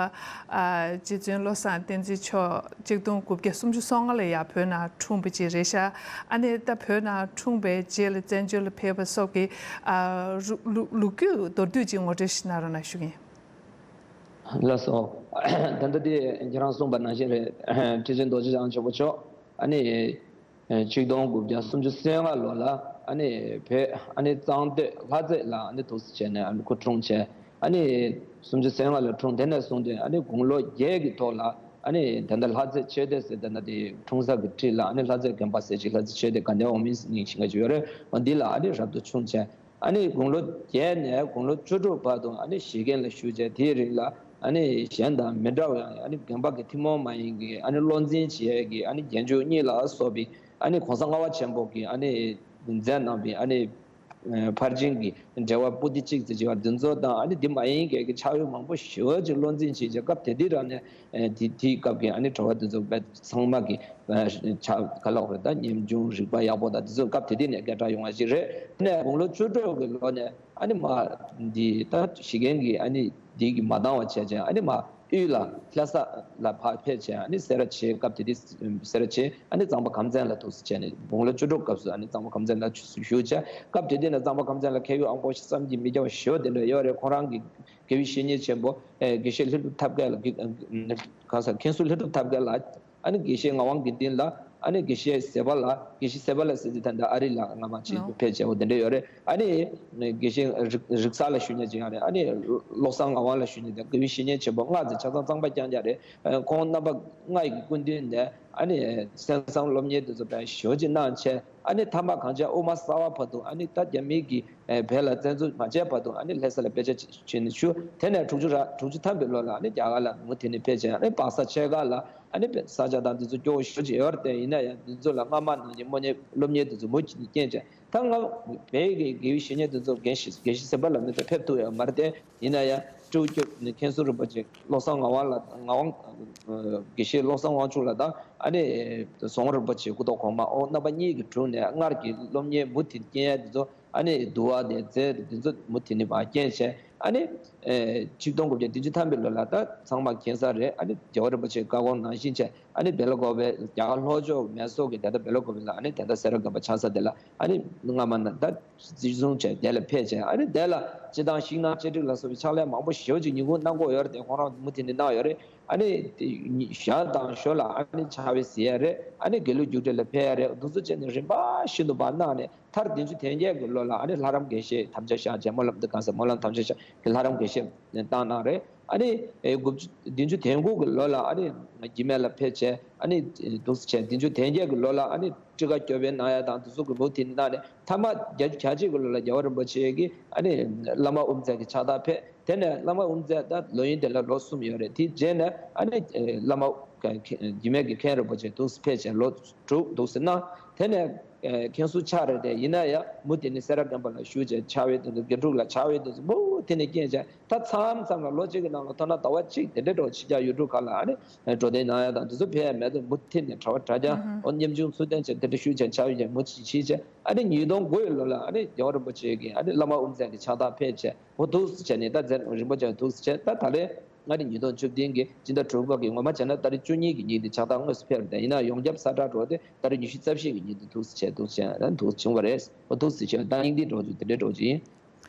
ཨ་རྗེ་བཙུན་བློ་བཟང་བསྟན་འཛིན་མཆོག་གཅིག་སྟོང་དགུ་བརྒྱ་སུམ་ཅུ་སོ་ལྔ་ལ་ཡ་བོད་ནང་འཁྲུངས་པ་ཅིག་རེད་ཤག་ཨ་ནི་ད་བོད་ནང་འཁྲུངས་པའི་རྗེས་ལ་བཙན་བྱོལ་ལ་ཕེབས་པ་སོགས་ཀྱི་ཨ་རུ་ལོ་ལོ་རྒྱུས་མདོར་བསྡུས་ཅིག་ངོ་སྤྲོད་ཞིག་གནང་རོགས་གནང་ཞུ་གི་ཡིན། ལགས་སོ། ད་ལྟ་དེ་ཁྱེད་རང་གསུངས་པ་ནང་བཞིན་རེད། ཁྲི་ཆེན་རྡོ་རྗེ་འཆང་ཆེན་པོ་མཆོག་ཨ་ནི་ཆིག་སྟོང་དགུ་བརྒྱ་སུམ་ཅུ་སོ་ལྔ་ལོ་ལ་ཨ་ནི་བོད་ཨ་ནི་གཙང་སྟོད་ལྷ་རྩེ་ལ་ཨ་ནི་འདུག་སེ་བྱས་ནས་ཨ་ནི་ཁོ་འཁྲུངས་བྱས། ཨ་ནི་སུམ་ཅུ་སོ་ལྔ་ལ་འཁྲུངས། དེ་ནས་བཟུང་སྟེ་ཨ་ནི་དགུང་ལོ་བརྒྱད་ཀྱི་ཐོག་ལ་ཨ་ནི་ད་ལྟ་ལྷ་རྩེ་ཆོས་སྡེ་ཟེར། ད་ལྟ་དེ་འཁྲུངས་ས་གི་འཁྲིས་ལ་ཨ་ནི་ལྷ་རྩེ་དགོན་པ་ཟེར་ཅིག་ལྷ་རྩེ་ཆོས་སྡེ་དགའ་ལྡན་འོག་མིན་ཟེར་མཁན་ཞིག་ཡོད་རེད། འོ་འདི་ལ་ཨ་ནི་རབ་ཏུ་བྱུང་བྱས། ཨ་ནི་དགུང་ལོ་བརྒྱད་ནས་དགུང་ལོ་བཅུ་དྲུག་བར་དུ་ཨ་ནི་བཞེས་སྒོ་ལ་བཞུགས་བྱས། དེའི་རིང་ལ་ཨ་ནི་གཞན་དང་མི་འདྲ་བའི་ཨ་ནི་དགོན་པ་གི་ཐུན་མོང་མ་ཡིན་གྱི་ཨ་ནི་བློ་འཛིན་བྱེད་ཡས་ཀྱི་ཨ་ནི་རྒྱན་ཆོས་གཉིས་ལ་སོགས་པའི་ཨ་ནི་གོང་ས་ལྔ་པ་ཆེན་པོ་གིས་ཨ་ནི་མཛད་གནང་བའི་ཨ་ནི་ཕར་ཕྱིན་གྱི་འགྲེལ་པ་པོ་ཏི་གཅིག་ཙམ་ཅིག་བ་འདི་ཚོ་དང་། ཨ་ནི་འདི་མ་ཡིན་གྱི་ཕྱག་དབང་མང་པོ་ཞེ་པོ་ཅིག་བློ་འཛིན་བྱེད་བྱས། སྐབས་དེ་དུས་རང་ནས་དེ་དེའི་སྐབས་ཀྱི་ཨ་ནི་གྲྭ་པ་འདི་ཚོ་ཚང་མ་གི་ཕྱག་ག་ལབ་དགོས་རེད། ད་ཉམ་ཆུང་རིག་པ་ཡག་པོ་དང་འདི་ཚོ་སྐབས་དེ་དུས་ནས་སྐད་གྲགས་ཡོང་བ་ཞིག་རེད། དེ་ནས་དགུང་ལོ་བཅུ་དྲུག་གི་ལོ་ནས་ཨ་ནི་མ་འདི་ད་བཞེས་སྒོ་གི་ཨ་ནི་འདི་གི་མ་འདང་བ་བྱས་བྱས། ཨ་ནི་མ་དབུས་ལ་ལྷ་ས་ལ་ཕར་ཕེབས་བྱས། ཨ་ནི་སེ་ར་བྱེས། སྐབས་དེ་དུས་སེ་ར་བྱེས། ཨ་ནི་གཙང་པ་ཁམས་ཚན་ལ་འདུག་སེ་བྱས་ནས་དགུང་ལོ་བཅུ་དྲུག་སྐབས་སུ་ཨ་ནི་གཙང་པ་ཁམས་ཚན་ལ་བཞུགས་བྱས། སྐབས་དེ་དུས་ནས་གཙང་པ་ཁམས་ཚན་ལ་ཁྱད་ཡོན་ཨང་པོ་བསམ་གྱིས་མི་ཁྱབ་པ་ཞེ་པོ་དེ་འདྲ་ཡོད་རེད། ཁོང་རང་གི་དགེ་བའི་བཤེས་གཉེན་ཆེན་པོ་ཨེ་དགེ་བཤེས་ལྷུན་གྲུབ་ཐབས་མཁས་ལ། ག་ས་མཁན་ཟུར་ལྷུན་གྲུབ་ཐབས་མཁས་ལགས། ཨ་ནི་དགེ་བཤེས་ངག་དབང་དགེ་འདུན་ལགས། ཨ་ནི་དགེ་བཤེས་ཟེར་བ་ལ། དགེ་བཤེས་ཟེར་བ་ལ་ཟེར་དུས་ད་ལྟ་ཨ་རི་ལ་སྔ་མ་ཅིག་ནོ། ཕེབས་བྱས་འོ་དེ་འདྲ་ཡོད་རེད། ཨ་ནི་དགེ་བཤེས་རིག་རིག་གསར་ལ་ཞུ་མཁན་ཅིག་ཡང་རེད། ཨ་ནི་བློ་བཟང་ངག་དབང་ལ་ཞུ་མཁན་དེ་དགེ་བའི་བཤེས་གཉེན་ཆེན་པོ་ལྔ་ཙམ་ཆ་ཚང་གཙང་པ་རྐྱང་རྐྱང་རེད། ཁོང་རྣམ་པ་ལྔ་ཡི་སྐུ་མདུན་ནས་ཨ་ནི་གསན་བསམ་སློབ་གཉེར་དེ་ཚོ་དཔེ་ཞེ་པོ་ཅིག་གནང་བྱས། ཨ་ནི་མཐའ་མ་གངས་ཅན་དབུ་མ་གསར་བ་བར་དུ། ཨ་ནི་ད་རྒྱ་མི་གིས་བོད་ལ་བཙན་འཛུལ་མ་བྱས་བར་དུ་ཨ་ནི་ལྷ་ས་ལ་དཔེ་ཆ་བྱས་ནས་བཞུགས། དེ་ནས་དྲུག་ཅུ་ར་དྲུག་ཅུ་ཐམ་པའི་ལོ་ལ་ཨ་ནི་རྒྱ་གར་ལ་མུ་མཐུད་ནས་ཕེབས་བྱས། ཨ་ནི་སྦག་ས་ཆེ་ཁག་ལ་ཨ་ནི་དཔེ་ས་ཆ་དང་དེ་ཚོ་སྐྱོ་བོ་ཞེ་པོ་ཅིག་ཡོད་རེད་དེ། ཡིན་ན་ཡང་དེ་ཚོ་ལ་སྔ་མ་ནང་བཞིན་སློབ་གཉེར། སློབ་གཉེར་དེ་ཚོ་མུ་མཐུད་ནས་རྐྱེན་བྱས། ད་ང་བོད་ཀྱི་དགེ་བའི་བཤེས་གཉེན་དེ་ཚོ་རྒན་ཞིག་རྒན་ཞིག་ཟེར་བ་ལ་མི་འདུག་ཕེབས་ཐུབ་ཡོད་མ་རེད་དེ། ཡིན་ན་ཡང་སྤྲེའུ་སྐྱབས་ནི་མཁན་ཟུར་རིན་པོ་ཆེ་བློ་བཟང་ངག་དབང་ལགས། ངག་དབང་དགེ་བཤེས་བློ་བཟང་དབང་ཕྱུག་ལགས་དང་། ཨ་ནི་ཟུང་རིན་པོ་ཆེ་སྐུ་ཐོག་གོང་མ། འོ་རྣམ་པ་གཉིས་ཀྱི་དྲུང་ནས་སྔར་གྱི་སློབ་གཉེར་མུ་མཐུད་རྐྱེན་ཡ་དེ་ཚོ། ཨ་ནི་འདུལ་བ་དེ་མཛད། དེ་ཚོ་མུ་མཐུད་ནས་མར་རྐྱེན་བྱས། ཨ་ནི་ཨེ་ཆིག་སྟོང་དགུ་བརྒྱ་བདུན་ཅུ་ཐམ་པའི་ལོ་ལ་ད་ཚང་མ་མཁྱེན་གསལ་རེད། ཨ་ནི་རྒྱལ་བ་རིན་པོ་ཆེའི་བཀའ་དགོངས་ནང་བཞིན་བྱས། ཨ་ནི་སྦེ་ལ་ཀོབ་པའི་རྒྱ་གར་ལྷོ་ཕྱོགས་མེ་སོར་གྱི་ད་ལྟ་སྦེ་ལ་ཀོབ་པའི་ལ། ཨ་ནི་ད་ལྟ་སེ་ར་དགོན་པ་ཆགས་ས་དེ་ལ་ཨ་ནི་སྔ་མ་ན་ད་འཛིན་བཟུང་བྱས་དེ་ལ་ཕེབས་བྱས། ཨ་ནི་དེ་ལ་སྤྱི་བཏང་ཤིང་ནགས་གཅེས་སྒྲིག་ལ་སོགས་པའི་ཕྱག་ལས་མང་པོ་ཞེ་པོ་ཅིག་ཉིན་གུང་གནང་དགོས་ཡོད་རེད་དེ། ཁོང་རང་མུ་མཐུད་ནས་གནང་ཡོད་རེད། ཨ་ནི་དེ་ཞག་དང་ཞོ་ལ་ཨ་ནི་ཕྱག་དཔེ་གཟིགས་ཡ་རེད། ཨ་ནི་དགེ་ལུགས་རྒྱུགས་སྤྲོད་ལ་ཕེབས་ཡ་རེད། འདུག་སེ་བྱས་ནས་རིམ་པ་བཞིན་དུ་མར་གནང་ནས། མཐར་བདུན་ཅུ་དོན་བརྒྱད་ཀྱི་ལོ་ལ་ཨ་ནི་ལྷ་རམས་དགེ་བཤེས་དམ་བཅའ་བཞག་བྱས། སྨོན་ལམ་འདི་གང་ཟེར། སྨོན་ལམ་དམ་བཅའ་བཞག་གི་ལྷ་རམས་དགེ་བཤེས་བཏང་གནང་རེད། ཨ་ནི་ཨེ་དགུ་བཅུ་བདུན་ཅུ་དོན་དགུ་གི་ལོ་ལ་ཨ་ནི་འཇིགས་མེད་ལ་ཕེབས་བྱས། ཨ་ནི་འདུག་སེ་བྱས། བདུན་ཅུ་དོན་བརྒྱད་ཀྱི་ལོ་ལ་ཨ་ནི་ཊཱི་ཀ་སྐྱོར་དཔོན་གནང་ཡ་དང་དེ་ཚོ་གི་མུ་མཐུད་ནས་གནང་ནས། མཐའ་མ་བརྒྱད་ཅུ་གྱ་གཅིག་གི་ལོ་ལ་རྒྱལ་བ་རིན་པོ་ཆེ་གིས་ཨ་ནི་བླ་མ་དབུ་མཛད་ཀྱི་ཕྱག་རྟགས་ཕེབས། དེ་ནས་བླ་མ་དབུ་མཛད་ད་ལོ་ཡུན་དེ་ལ་ལོ་གསུམ་ཡོད་རེད། དེའི་རྗེས་ནས་ཨ་ནི་ཨེ་བླ་མ་འཇིགས་མེད་ཀྱི་མཁན་རིན་པོ་ཆེ་འདུག་སེ་ཕེབས་བྱས་ལོ་དྲུག་འདུག་སེ་གནང་། དེ་ནས་ཨེ་མཁན་ཟུར་ཆགས་རེད་དེ། ཡིན་ན་ཡང་མུ་མཐུད་ནས་སེ་ར་དགོན་པ་ལ་བཞུགས་བྱས་ཕྱག་དཔེ་དེ་ཚོ། དགེ་ཕྲུག་ལ་ཕྱག་དཔེ་དེ་ཚོ་མུ་མཐུད་ནས་རྐྱེན་བྱས། ད་མཚམས་མཚམས་ལ་ལོ་གཅིག་གི་ནང་ལ་ཐ་ན་ཟླ་བ་གཅིག་དེ་འདྲའི་འགྲོ་ཕྱི་རྒྱལ་ཡུལ་གྲུ་ཁག་ལ་ཨ་ནི་འགྲོ་དོན་གནང་ཡ་དང་དེ་ཚོ་ཕེབས་ཡ་མེད་དུ་མུ་མཐུད་ནས་གྲྭ་པ་གྲྭ་རྐྱང་། ཨུ་ཧུ། འོ་ཉམ་ཆུང་ཚུལ་ལྡན་བྱས་དེ་འདྲ་བཞུགས་བྱས་ཕྱག་དཔེ་བྱས་མུ་མཐུད་བྱས་བྱས། ཨ་ནི་ཉིས་སྟོང་དགུ་ཡི་ལོ་ལ་ཨ་ནི་རྒྱལ་བ་རིན་པོ་ཆེ་གིས་ཨ་ནི་བླ་མ་དབུ་མཛད་ཀྱི་ཕྱག་རྟགས་ཕེབས་བྱས། འོ་འདུག་སེ་བྱས་ནས་ད་མཛད་རིན་པོ་ཆེ་འདུག་སེ་བྱས། ད་ད་རེས་ང་ནི་ཉིས་སྟོང་བཅུ་བདུན་གྱི་སྤྱི་ཟླ་དྲུག་པ་གི་ངོ་མ་བྱས་ན་ཏ་རིག་བཅུ་གཉིས་ཀྱི་ཉིན་དེ་ཕྱག་རྟགས་དངོས་སུ་ཕེབས་རེད་དེ། ཡིན་ན་ཡོངས་ཁྱབ་གསལ་བསྒྲགས་འགྲོ་དེ་ཏ་རིག་ཉི་ཤུ་རྩ་བཞི་གི་ཉིན་དེ་འདུག་སེ་བྱས་འདུག་སེ་བྱས། ད་འདུག་སེ་བྱུང་བ་རེད། འོ་འདུག་སེ་བྱས། ད་སྙིང་བསྡུས་འགྲོ་རྒྱུ་དེ་འདྲའི་འགྲོ་རྒྱུ་ཡིན།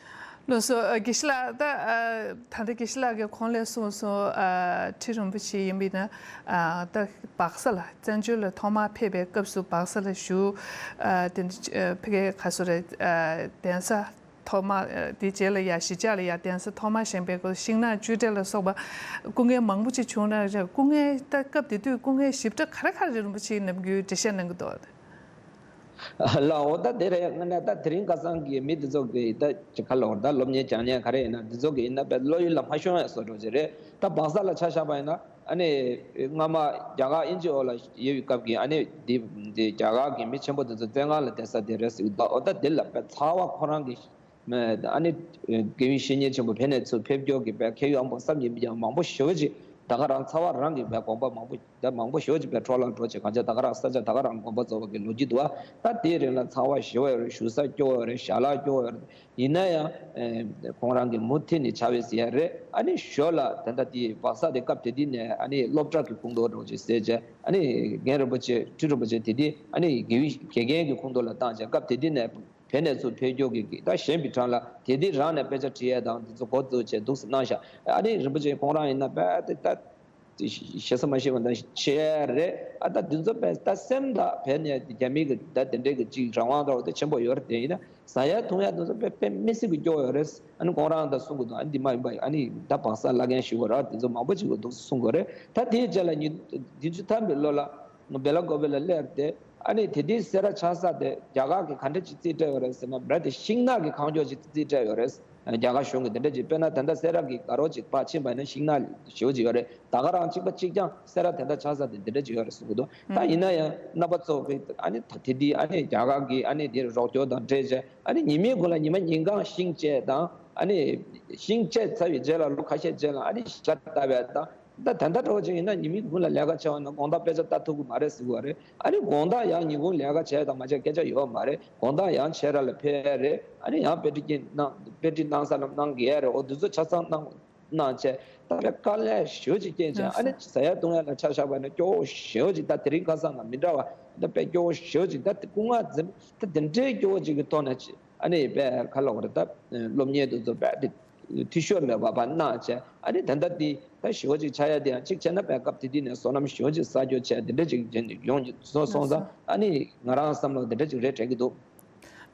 ལགས་སོ། ཨ། དགེ་བཤེས་ལགས། ད་ཨ་ད་ལྟ་དགེ་བཤེས་ལགས་ཀྱིས་གོང་ལ་གསུངས་སོང་། ཨ། ཁྲི་རིན་པོ་ཆེ་ཡིན་པ་ཡིན་ན། ཨ། ད་སྦག་ས་ལ་བཙན་བྱོལ་ལ་ཐོག་མར་ཕེབས་པའི་སྐབས་སུ་སྦག་ས་ལ་བཞུགས། ཨ། དེ་ནས་ཨ་ཕ་གིའི་ག་ཟེར་རེད། ཨ། གདན་ས་ཐོག་མ། ཨ། དེའི་རྗེས་ལ་ཡ་གཞིས་ཆགས་ལ་ཡ་གདན་ས་ཐོག་མ་བཞེངས་པའི་སྐབས་ཤིང་ནགས་བཅུད་འདྲེན་ལ་སོགས་པ་སྐུ་ངལ་མང་པོ་ཅིག་བྱུང་ན་རེད། སྐུ་ངལ་ད་སྐབས་དེ་དུས་སྐུ་ངལ་ཞིབ་ཕྲ་ག་རེ་ག་རེ་རིན་པོ་ཆེ་ནམ་རྒྱུན་འགྲེལ་བཤད་གནང་གི་འདུག་ལགས། འོ་ད་དེ་རེད། ང་ནས་ད་དེ་རིང་ཁ་སང་གི་མི་དེ་ཚོ་གི་ད་ཅི་ག་ལབ་དགོས་རེད། ད་སློབ་གཉེར་སྦྱང་མཁན་ག་རེ་ཡིན་ན་དེ་ཚོ་གི་ཡིན་ན་དཔེ་བློ་ཡུལ་ལ་མ་ཤོང་ཡ་བཟོ་འདྲ་ཅིག་རེད། ད་སྦག་ས་ལ་ཆ་བཞག་པ་ཡིན་ན། ཨ་ནི་སྔ་མ་རྒྱ་གར་དབྱིན་ཇི་འོག་ལ་ཡོད་པའི་སྐབས་ཀྱི་ཨ་ནི་འདི་འདི་རྒྱ་གར་གྱི་མི་ཆེན་པོ་དེ་ཚོ་བཙན་ཁང་ལ་བསྡད་ས་དེ་རེད་ཟེར་གྱི་འདུག་འོ་ད་དེ་ལ་དཔེ་ཚ་བ་ཁོ་རང་གི་ཨ་ནི་དགེ་བའི་བཤེས་གཉེན་ཆེན་པོ་ཕེབས་ནས་ཚུར་ཕེབས་སྐྱོར་གྱི་དཔེ་མཁས་དབང་པོ་བསམ་གྱིས་མི་ཁྱབ་མང་པོ་ཞེ་པོ་ཅིག་ད་ག་རང་ཚ་བ་རང་གི་དཔེ་དགོངས་པ་མང་པོ་ད་མང་པོ་ཞེ་པོ་ཅིག་དཔེ་འཕྲོ་བརླག་འགྲོ་བྱས། གང་ཅི་ད་ག་རང་ས་ཆ་ད་ག་རང་དགོངས་པ་རྫོགས་པ་གི་ལོ་རྒྱུས་འདུག་ད་དེའི་རིང་ལ་ཚ་བ་ཞེ་པོ་ཡོད་རེད། བཞུགས་ས་སྐྱོ་བོ་ཡོད་རེད། ཞལ་ལག་སྐྱོ་བོ་ཡོད་རེད། ཡིན་ན་ཡང་ཁོང་རང་གིས་མུ་མཐུད་ནས་བྱ་བའི་ཟེར་ཡ་རེད། ཨ་ནི་ཞོར་ལ་ད་ལྟ་དེའི་སྦག་ས་དེ་སྐབས་དེ་དུས་ནས་ཨ་ནི་སློབ་གྲྭ་གི་ཁོངས་གཏོགས་འདྲ་བོ་ཅིག་ཟེར་བྱས། ཨ་ནི་རྒན་རིན་པོ་ཆེ་ཁྲི་རིན་པོ་ཆེ་དེ་དུས་ཨ་ནི་དགེ་བའི་དགེ་རྒན་གྱི་ཁོངས་གཏོགས་ལ་བཏང་བྱས། སྐབས་དེ་དུས་ནས་བོད་ནས་ཚུར་ཕེབས་སྐྱོར་གྱི་ད་གཞན་པའི་གྲས་ལ་དེ་དུས་རང་ནས་དཔེ་ཆ་ཁྲིད་ཡས་དང་དེ་ཚོ་འགོ་བཙུགས་བྱས་འདུག་སེ་གནང་ཤག་ཨ་ནི་རིན་པོ་ཆེ་ཁོང་རང་ཡིན་ན་དཔེ་དེ་ད། ཞེ་ས་མ་ཤེས་པ་འདྲ་ཆེ་རེད། ཨ་ད་འདི་ཚོ་དཔེ་ད་སེམས་ད་བོད་ནས་རྒྱ་མི་གི་ད་དེ་འདྲའི་གི་ཅིག་རང་དབང་འདྲ་བོ་དེ་ཆེན་པོ་ཡོད་རེད། དེ་ཡིན་ན་ཟ་ཡ་འཐུང་ཡ་འདི་ཚོ་དཔེ་དཔེ་མི་སྲིད་གི་སྐྱོ་བོ་ཡོད་རེད། ཨ་ནི་ཁོང་རང་ད་གསུང་གི་འདུག་ཨ་འདི་མ་ཡིན་པ་ཨ་ནི་ད་སྦག་ས་བླ་རྒན་ཞུ་གི་རེད། འདི་ཚོ་མང་པོ་ཅིག་གི་འདུག་གསུང་གི་རེད། ད་དེའི་རྗེས་ལ་ཉིས་བདུན་ཅུ་ཐམ་པའི་ལོ་ལ་སྦེ་ལ་ཀོ་བེ་ལ་སླེབས་ཏེ། ཨ་ནི་དེ་དུས་སེ་ར་ཆགས་ས་དེ་རྒྱ་གར་གི་ག་འདྲ་ཅིག་རྩིས་སྤྲད་ཡོད་རེད་ཟེར་ན། བྲ་དེ་ཤིང་ནགས་ཀྱི་ཁང་ཆོག་ཅིག་རྩིས་སྤྲད་ཡོད་རེད། རྒྱ་གར་གཞུང་གི་དེ་འདྲ་ཅིག་དཔེར་ན་ད་ལྟ་སེ་ར་གི་དགའ་རོགས་ཅིག་ཕར་ཕྱིན་པ་ཡིན་ན་ཤིང་ནགས་ཞེ་པོ་ཅིག་ཡོད་རེད། ད་ག་རང་གཅིག་པ་གཅིག་རྐྱང་སེ་ར་དེ་འདྲ་ཆགས་ས་དེ་འདི་འདྲ་ཅིག་ཡོད་རེད་གསུང་གི་འདུག་ད་ཡིན་ན་ཡང་རྣམ་པ་ཚོ་གི་ཨ་ནི་ད་དེ་དུས་ཨ་ནི་རྒྱ་གར་གི་ཨ་ནི་དེ་རོགས་སྐྱོར་དང་འབྲེལ་བྱས། ཨ་ནི་ཉི་མའི་གུང་ལ་ཉི་མ་ཉིན་གང་ཤིང་བཅད་དང་། ཨ་ནི་ཤིང་བཅད་ཚར་བའི་རྗེས་ལ་ལོ་ཁ་ཤས་རྗེས་ལ་ཨ་ནི་ཞག་ལྟ་བ་དང་། ད་ད་ལྟ་འདྲ་བོ་ཅིག་ཡིན་ན་ཉི་མའི་གུང་ལ་ལས་ཀ་བྱས་པ་ན་དགོང་དག་དཔེ་ཆ་ལྟ་ཐུབ་ཀྱི་མ་རེད་ཟེར་གྱི་ཡོད་རེད། ཨ་ནི་དགོང་དག་ཡང་ཉིན་གུང་ལས་ཀ་བྱས་དང་མ་བྱས་སྐད་ཆ་ཡོད་མ་རེད། དགོང་དག་ཡང་ཆེ་ར་ལ་ཕེབས་ཡ་རེད། ཨ་ནི་ཡང་དཔེ་ཁྲིད་ཀྱིན་གནང་དཔེ་ཁྲིད་གནང་ས་ལ་གནང་གི་ཡ་རེད། འོ་འདི་ཚོ་ཆ་ཚང་གནང་གནང་བྱས། ད་དཔེ་དཀའ་ལས་ཞེ་པོ་ཅིག་བསྐྱལ་བྱས། ཨ་ནི་ཟ་ཡ་འཐུང་ཡ་ལ་ཆ་བཞག་པ་ན་སྐྱོ་བོ་ཞེ་པོ་ཅིག་ད་དེ་རིང་ཁ་སང་ལ་མི་འདྲ་བ་ད་དཔེ་སྐྱོ་བོ་ཞེ་པོ་ཅིག་ད་དེ་སྐུ་ངལ་འཛེམ་ད་དེ་འདྲའི་སྐྱོ་བོ་ཅིག་གི་ཐོག་ནས་ཅི། ཨ་ནི་དཔེ་ཁ་ལོག་རེད། ད་སློབ་གཉེར་དེ་ཚོ་དཔེ་དེ་འཐུས་ཤོར་མེད་པ་ཕར་གནང་བྱས། ཨ་ནི་ད་ལྟ་འདི་ད་ཞེ་པོ་ཅིག་ཆགས་ཡ་དེ་ཡང་གཅིག་བྱས་ན་དཔེ་སྐབས་དེ་དུས་ནས་བསོད་ནམས་ཞེ་པོ་ཅིག་བསགས་རྒྱུ་བྱས་དེ་འདྲ་ཅིག་ཡོང་གི་སོང་སོང་ཙང་། ཨ་ནི་ང་རང་བསམ་བློ་དེ་འདྲ་ཅིག་རེད་དྲན་གྱི་འདུག་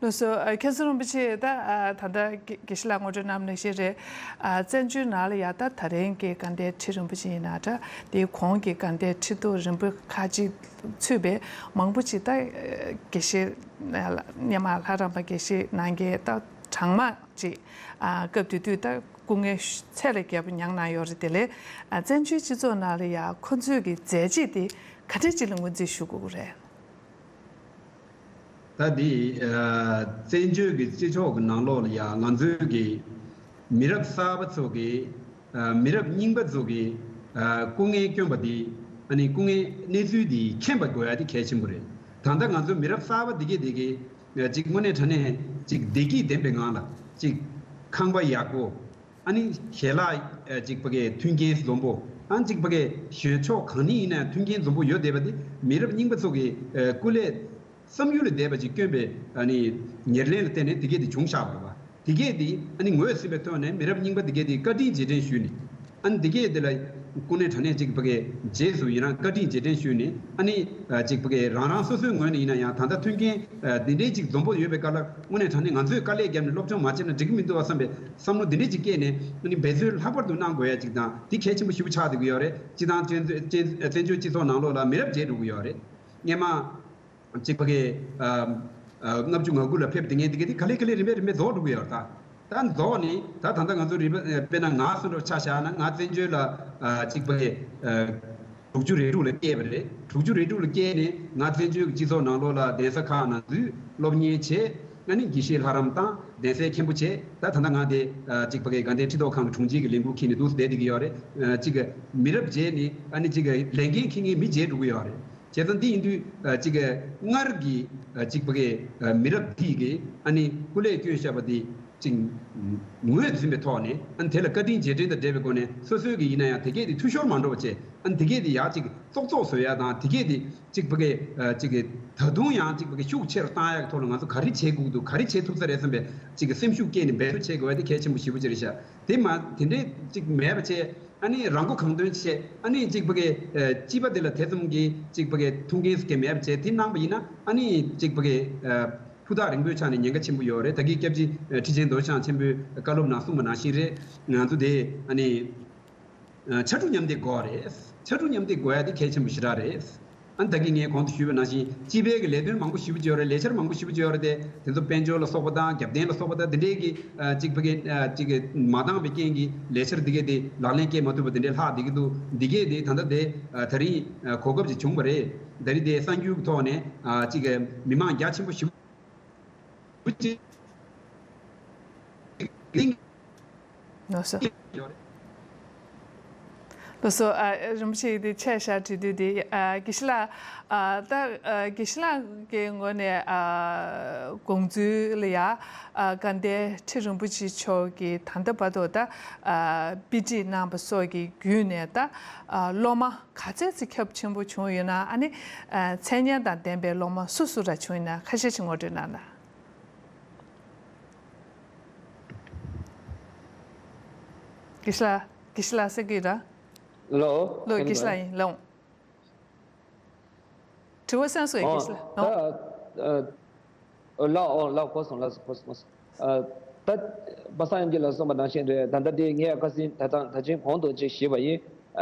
ལགས་སོ། ཨ། མཁན་ཟུར་རིན་པོ་ཆེ། ད་ཨ་ད་ལྟ་དགེ་དགེ་བཤེས་ལགས་ངོ་སྤྲོད་གནང་བ་ནང་བཞིན་རེད། ཨ། བཙན་བྱོལ་ནང་ལ་ཡ་ད་ད་རིང་གི་དགའ་ལྡན་ཁྲི་རིན་པོ་ཆེ་ཡིན་ན་འདྲ། དེའི་གོང་གི་དགའ་ལྡན་ཁྲི་གདུགས་རིན་པོ་ཁག་ཅིག་ཚུད་པའི་མང་པོ་ཅིག་ད་དགེ་བཤེས་སྙེ་མ་ལྷ་རམས་པ་དགེ་བཤེས་གནང་མཁན་ད་གྲངས་མང་ཅིག་ཨ། སྐབས་དེ་དུས་ད་སྐུ་ངལ་ཚད་ལས་བརྒལ་བ་མྱངས་གནང་ཡོད་རེད། དེ་ལས་ཨ་བཙན་བྱོལ་སྤྱི་ཚོགས་ནང་ལ་ཡ་ཁོ་ཚོས་ཀྱི་མཛད་རྗེས་དེ་ག་འདྲ་ཅིག་ལ་ངོས་འཛིན་ཞུ་དགོས་ཀྱི་རེད། ད་འདི་ཨ་བཙན་བྱོལ་གྱི་སྤྱི་ཚོགས་ཀྱི་ནང་ལོགས་ལ་ཡ་ང་ཚོའི་གི་མི་རབས་གསར་པ་ཚོ་གི་ཨ་མི་རབས་རྙིང་པ་ཚོ་གི་ཨ་སྐུ་ངལ་བསྐྱོན་པ་འདི་ཨ་ནི་སྐུ་ངལ་གནས་ཚུལ་འདི་མཁྱེན་པ་དགོས་ཡ་དེ་གལ་ཆེན་པོ་རེད། ད་ལྟ་ང་ཚོ་མི་རབས་གསར་པ་འདི་གས་འདི་གས་ཅིག་དངོས་གནས་དྲང་གནས་ཅིག་བདེ་སྐྱིད་ལྡན་པའི་ངང་ལ་ཅིག་ཁང་པ་ཡག་པོ། ཨ་ནི་ཞལ་ལག་ཨ་ཅིག་ཕ་གིའི་མཐུན་རྐྱེན་འཛོམས་པོ། ཨ་ཅིག་ཕ་གིའི་ཞོན་ཕྱོགས་གང་ནས་ཡིན་ན་མཐུན་རྐྱེན་འཛོམས་པོ་ཡོད་བསྡད་པ་དེ་མི་རབས་རྙིང་པ་ཚོ་གི་ཨ་སྐུ་ལས་བསམ་ཡུལ་ལས་འདས་པ་ཅིག་བསྐྱོན་པའི་ཨ་ནི་ཉེར་ལེན་ལ་བརྟེན་ནས་དེ་གས་དེ་བྱུང་བཞག་པ་རེད་བ། དེ་གས་དེ་ཨ་ནི་ངོས་ཟིན་པའི་ཐོག་ནས་མི་རབས་རྙིང་པ་དེ་གས་དེ་བཀའ་དྲིན་རྗེས་དྲན་ཞུས་ནས། ཨ་ནི་དེ་གས་དེ་ལ་སྐུ་ངལ་དྲག་ནས་ཅིག་ཕ་གིའི་རྗེས་སུ་ཡི་རང་བཀའ་དྲིན་རྗེས་དྲན་ཞུས་ནས། ཨ་ནི་ཨ་ཅིག་ཕ་གིའི་རང་རང་སོ་སོའི་ངོས་ནས་ཡིན་ན་ཡང་ད་ལྟ་མཐུན་རྐྱེན་ཨ་འདི་འདྲའི་ཅིག་འཛོམས་པོ་ཡོད་པའི་སྐབས་ལ་དངོས་གནས་དྲང་གནས་ང་ཚོས་དཀའ་ལས་བརྒྱབ་ནས་སློབ་སྦྱོང་མ་བྱས་ན་འགྲིག་གི་མི་འདུག་བ་བསམ་པའི་བསམ་བློ་འདི་འདྲས་ཅིག་སྐྱེས་ནས། ཨ་ནི་འབད་རྩོལ་ལྷག་པར་དུ་གནང་དགོས་ཡ་ཅིག་དང་འདི་གལ་ཆེན་པོ་ཞེ་པོ་ཆགས་བསྡད་ཀྱི་ཡོད་རེད། སྤྱི་བཏང་བཙན་བཙན་བཙན་བྱོལ་སྤྱི་ཚོགས་ནང་ལོགས་ལ་མི་རབས་བརྗེ་འགྲོ་གི་ཡོད་རེད། སྔས་མ་གཅིག་ཕ་གི་ཨ་ཨ་ལྔ་བཅུ་ང་དགུ་ལ་ཕེབས་བསྡད་མཁན་དེ་ག་དེ་ག་ལེ་ག་ལེ་རིམ་པས་རིམ་པས་རྫོགས་འགྲོ་གི་ཡོད་རེད་ད། ད་རྫོགས་ནས་ད་ད་ལྟ་ང་ཚོ་རིམ་པ་དཔེར་ན་ང་སུ་འདྲ་ཆ་བཞག་ན་ང་བཙན་བྱོལ་ལ་ཨ་གཅིག་ཕ་གི་ཨ་དྲུག་ཅུ་རེ་དྲུག་ལ་སྐྱེས་པ་རེད། དྲུག་ཅུ་རེ་དྲུག་ལ་སྐྱེས་ནས་ང་བཙན་བྱོལ་གྱི་སྤྱི་ཚོགས་ནང་ལོགས་ལ་གདན་ས་ཁག་ནང་འཛུལ། སློབ་གཉེར་བྱས། ཨ་ནི་དགེ་བཤེས་ལྷ་རམས་བཏང་། གདན་སའི་མཁན་པོ་བྱས། ད་ད་ལྟ་ང་དེ་ཨ་གཅིག་ཕ་གི་དགའ་ལྡན་ཁྲི་ཐོག་ཁང་གི་དྲུང་ཆེ་གི་ལས་འགུལ་འཁྱེར་ནས་འདུག་སེ་བསྡད་བསྡད་ཀྱི་ཡོད་རེད། ཨ་གཅིག་གི་མི་རབས་བརྗེས་ནས་ཨ་ནི་གཅིག་གི་ལས་འགན་འཁྱེར་མཁན་མི་བརྗེ་འགྲོ་གི་ཡོད་རེད། བྱས་ཙང་འདི་ཡིན་དུས་ཨ་གཅིག་གི་སྔར་གྱི་ཨ་གཅིག་ཕ་གི་ཨ་མི་རབས་འདི་གི་ཨ་ནི་སྐུ་ལས་བསྐྱོན་བཞག་པ་འདི། ཅིག་ངོས་འཛིན་པའི་ཐོག་ནས་ཨ་ནི་དེ་ལ་བཀའ་དྲིན་རྗེས་དྲན་དང་འབྲེལ་བའི་སྒོ་ནས་སོ་སོའི་གི་ཡིན་ན་ཡང་དེ་གས་དེ་འཐུས་ཤོར་མ་འགྲོ་བ་བྱས། ཨ་ནི་དེ་གས་དེ་ཡག་ཅིག་ཙོག་ཙོག་བཟོ་ཡ་དང་དེ་གས་དེ་ཅིག་ཕ་གི་ཨ་ཅིག་གི་ད་དུང་ཡང་ཅིག་ཕ་གི་ཤུགས་ཆེ་རུ་བཏང་ཡ་གི་ཐོག་ལ་ང་ཚོ་ག་རེ་བྱེད་དགོས་འདུག་ག་རེ་བྱེད་ཐུབ་ས་རེད་བསམ་པའི་ཅིག་གི་སེམས་ཤུགས་སྐྱེས་ནས་འབད་རྩོལ་བྱེད་དགོས་ཡ་དེ་གལ་ཆེན་པོ་ཞེ་པོ་ཅིག་རེད་ཤག་དེ་མ་དེ་འདྲས་ཅིག་མེད་པ་བྱས། ཨ་ནི་རང་མགོ་གང་ཐོན་བྱས། ཨ་ནི་ཅིག་ཕ་གི་ཨ་སྤྱི་པ་དེ་ལ་དེ་ཙམ་གྱི་ཅིག་ཕ་གི་ཐུགས་འགན་ཟེར་མཁན་མེད་པ་བྱས། དེ་གནང་པ་ཡིན་ན་ཨ་ནི་ཅིག་ཕ་གི་ཨ་ཕུ་ཐག་རིང་པོའི་ཆ་ནས་ཉེན་ཁ་ཆེན་པོ་ཡོད་རེད། ད་གིན་སྐྱབས་རྗེ་ཨ་ཁྲི་ཆེན་རྡོ་རྗེ་འཆང་ཆེན་པོའི་བཀའ་སློབ་ནང་གསུངས་པ་ནང་བཞིན་རེད། ང་ཚོ་དེ་ཨ་ནི་ཨ་ཕྱར་གྲུ་མཉམ་འདེགས་དགོས་རེད། ཕྱར་གྲུ་མཉམ་འདེགས་དགོས་ཡ་དེ་གལ་ཆེན་པོ་ཞེ་དྲག་རེད། ཨ་ནི་ད་གིན་ངས་གོང་དུ་ཞུས་པ་ནང་བཞིན་སྤྱི་པའི་གི་ལས་དོན་མང་པོ་ཞེ་པོ་ཅིག་ཡོད་རེད། ལས་འཆར་མང་པོ་ཞེ་པོ་ཅིག་ཡོད་རེད་དེ། དེ་ཚོ་དཔལ་འབྱོར་ལ་སོགས་པ་དང་རྒྱབ་རྟེན་ལ་སོགས་པ་དང་དེ་འདྲའི་གི་ཨ་ཅིག་ཕ་གི་ཨ་ཅིག་གི་མ་འདང་བའི་རྐྱེན་གྱིས་ལས་འཆར་འདི་གས་དེ་ལག་ལེན་འཁེལ་མ་ཐུབ་པ་དེ་འདྲའི་ལྷག་བསྡད་ཀྱི་འདུག་འདི་གས་དེ་ད་ལྟ་དེ་ཨ་ད་རིང་ཨ་གོ་སྐབས་ཅིག་བྱུང་བ་རེད། ད་རིང་དེ་གསར་འགྱུར་གྱི་ཐོག་ནས་ཨ་ཅིག་གི་མི་མང་རྒྱ་ཆེན་པོ་ཞེ་པོ་ཅིག་གླེང་ལགས་སོ། ཡོད་རེད། ལགས་སོ། ཨ་རིན་པོ་ཆེ་དེ་ཆད་བཞག་བྲིས་དུས་དེ་ཨ་དགེ་བཤེས་ལགས། ཨ་ད་ཨ་དགེ་བཤེས་ལགས་ཀྱི་ངོས་ནས་ཨ་དགོངས་ཚུལ་ལ་ཡ། ཨ་དགའ་ལྡན་ཁྲི་རིན་པོ་ཆེ་མཆོག་གིས་ད་ལྟ་བར་དུ་ད་ཨ་དཔེ་ཁྲིད་གནང་བ་སོགས་ཀྱི་བརྒྱུད་ནས་ད་ཨ་སློབ་མ་ག་ཚད་ཅིག་ཁྱབ་ཆེན་པོ་བྱུང་ཡོད་ན། ཨ་ནི་ཨ་མཚན་སྙན་དང་ལྡན་པའི་སློབ་མ་སུ་སུ་ར་བྱུང་ཡོད་ན་ཁ་ཤས་ཤིག་ངོ་སྤྲོད་གནང་དང་། དགེ་བཤེས་ལགས། དགེ་བཤེས་ལགས་ཟེར་གྱི་ར། ལོ། ལོ་དགེ་བཤེས་ལགས་ཡིན་ལོ། དྲི་བ་གསན་སོང་ཡིན་དགེ་བཤེས་ལགས། ད་ལགས་འོ་ལགས་གོ་སོང་ལགས་གོ་སོང་། ད་པ་སངས་དབྱངས་སྐྱིད་ལགས་གསུངས་པ་ནང་བཞིན་རེད། ད་ལྟ་དེ་ངས་ཁ་སང་ད་ད་ད་ཅིང་གོང་དུ་ཅིག་ཞུས་པ་ཡིན།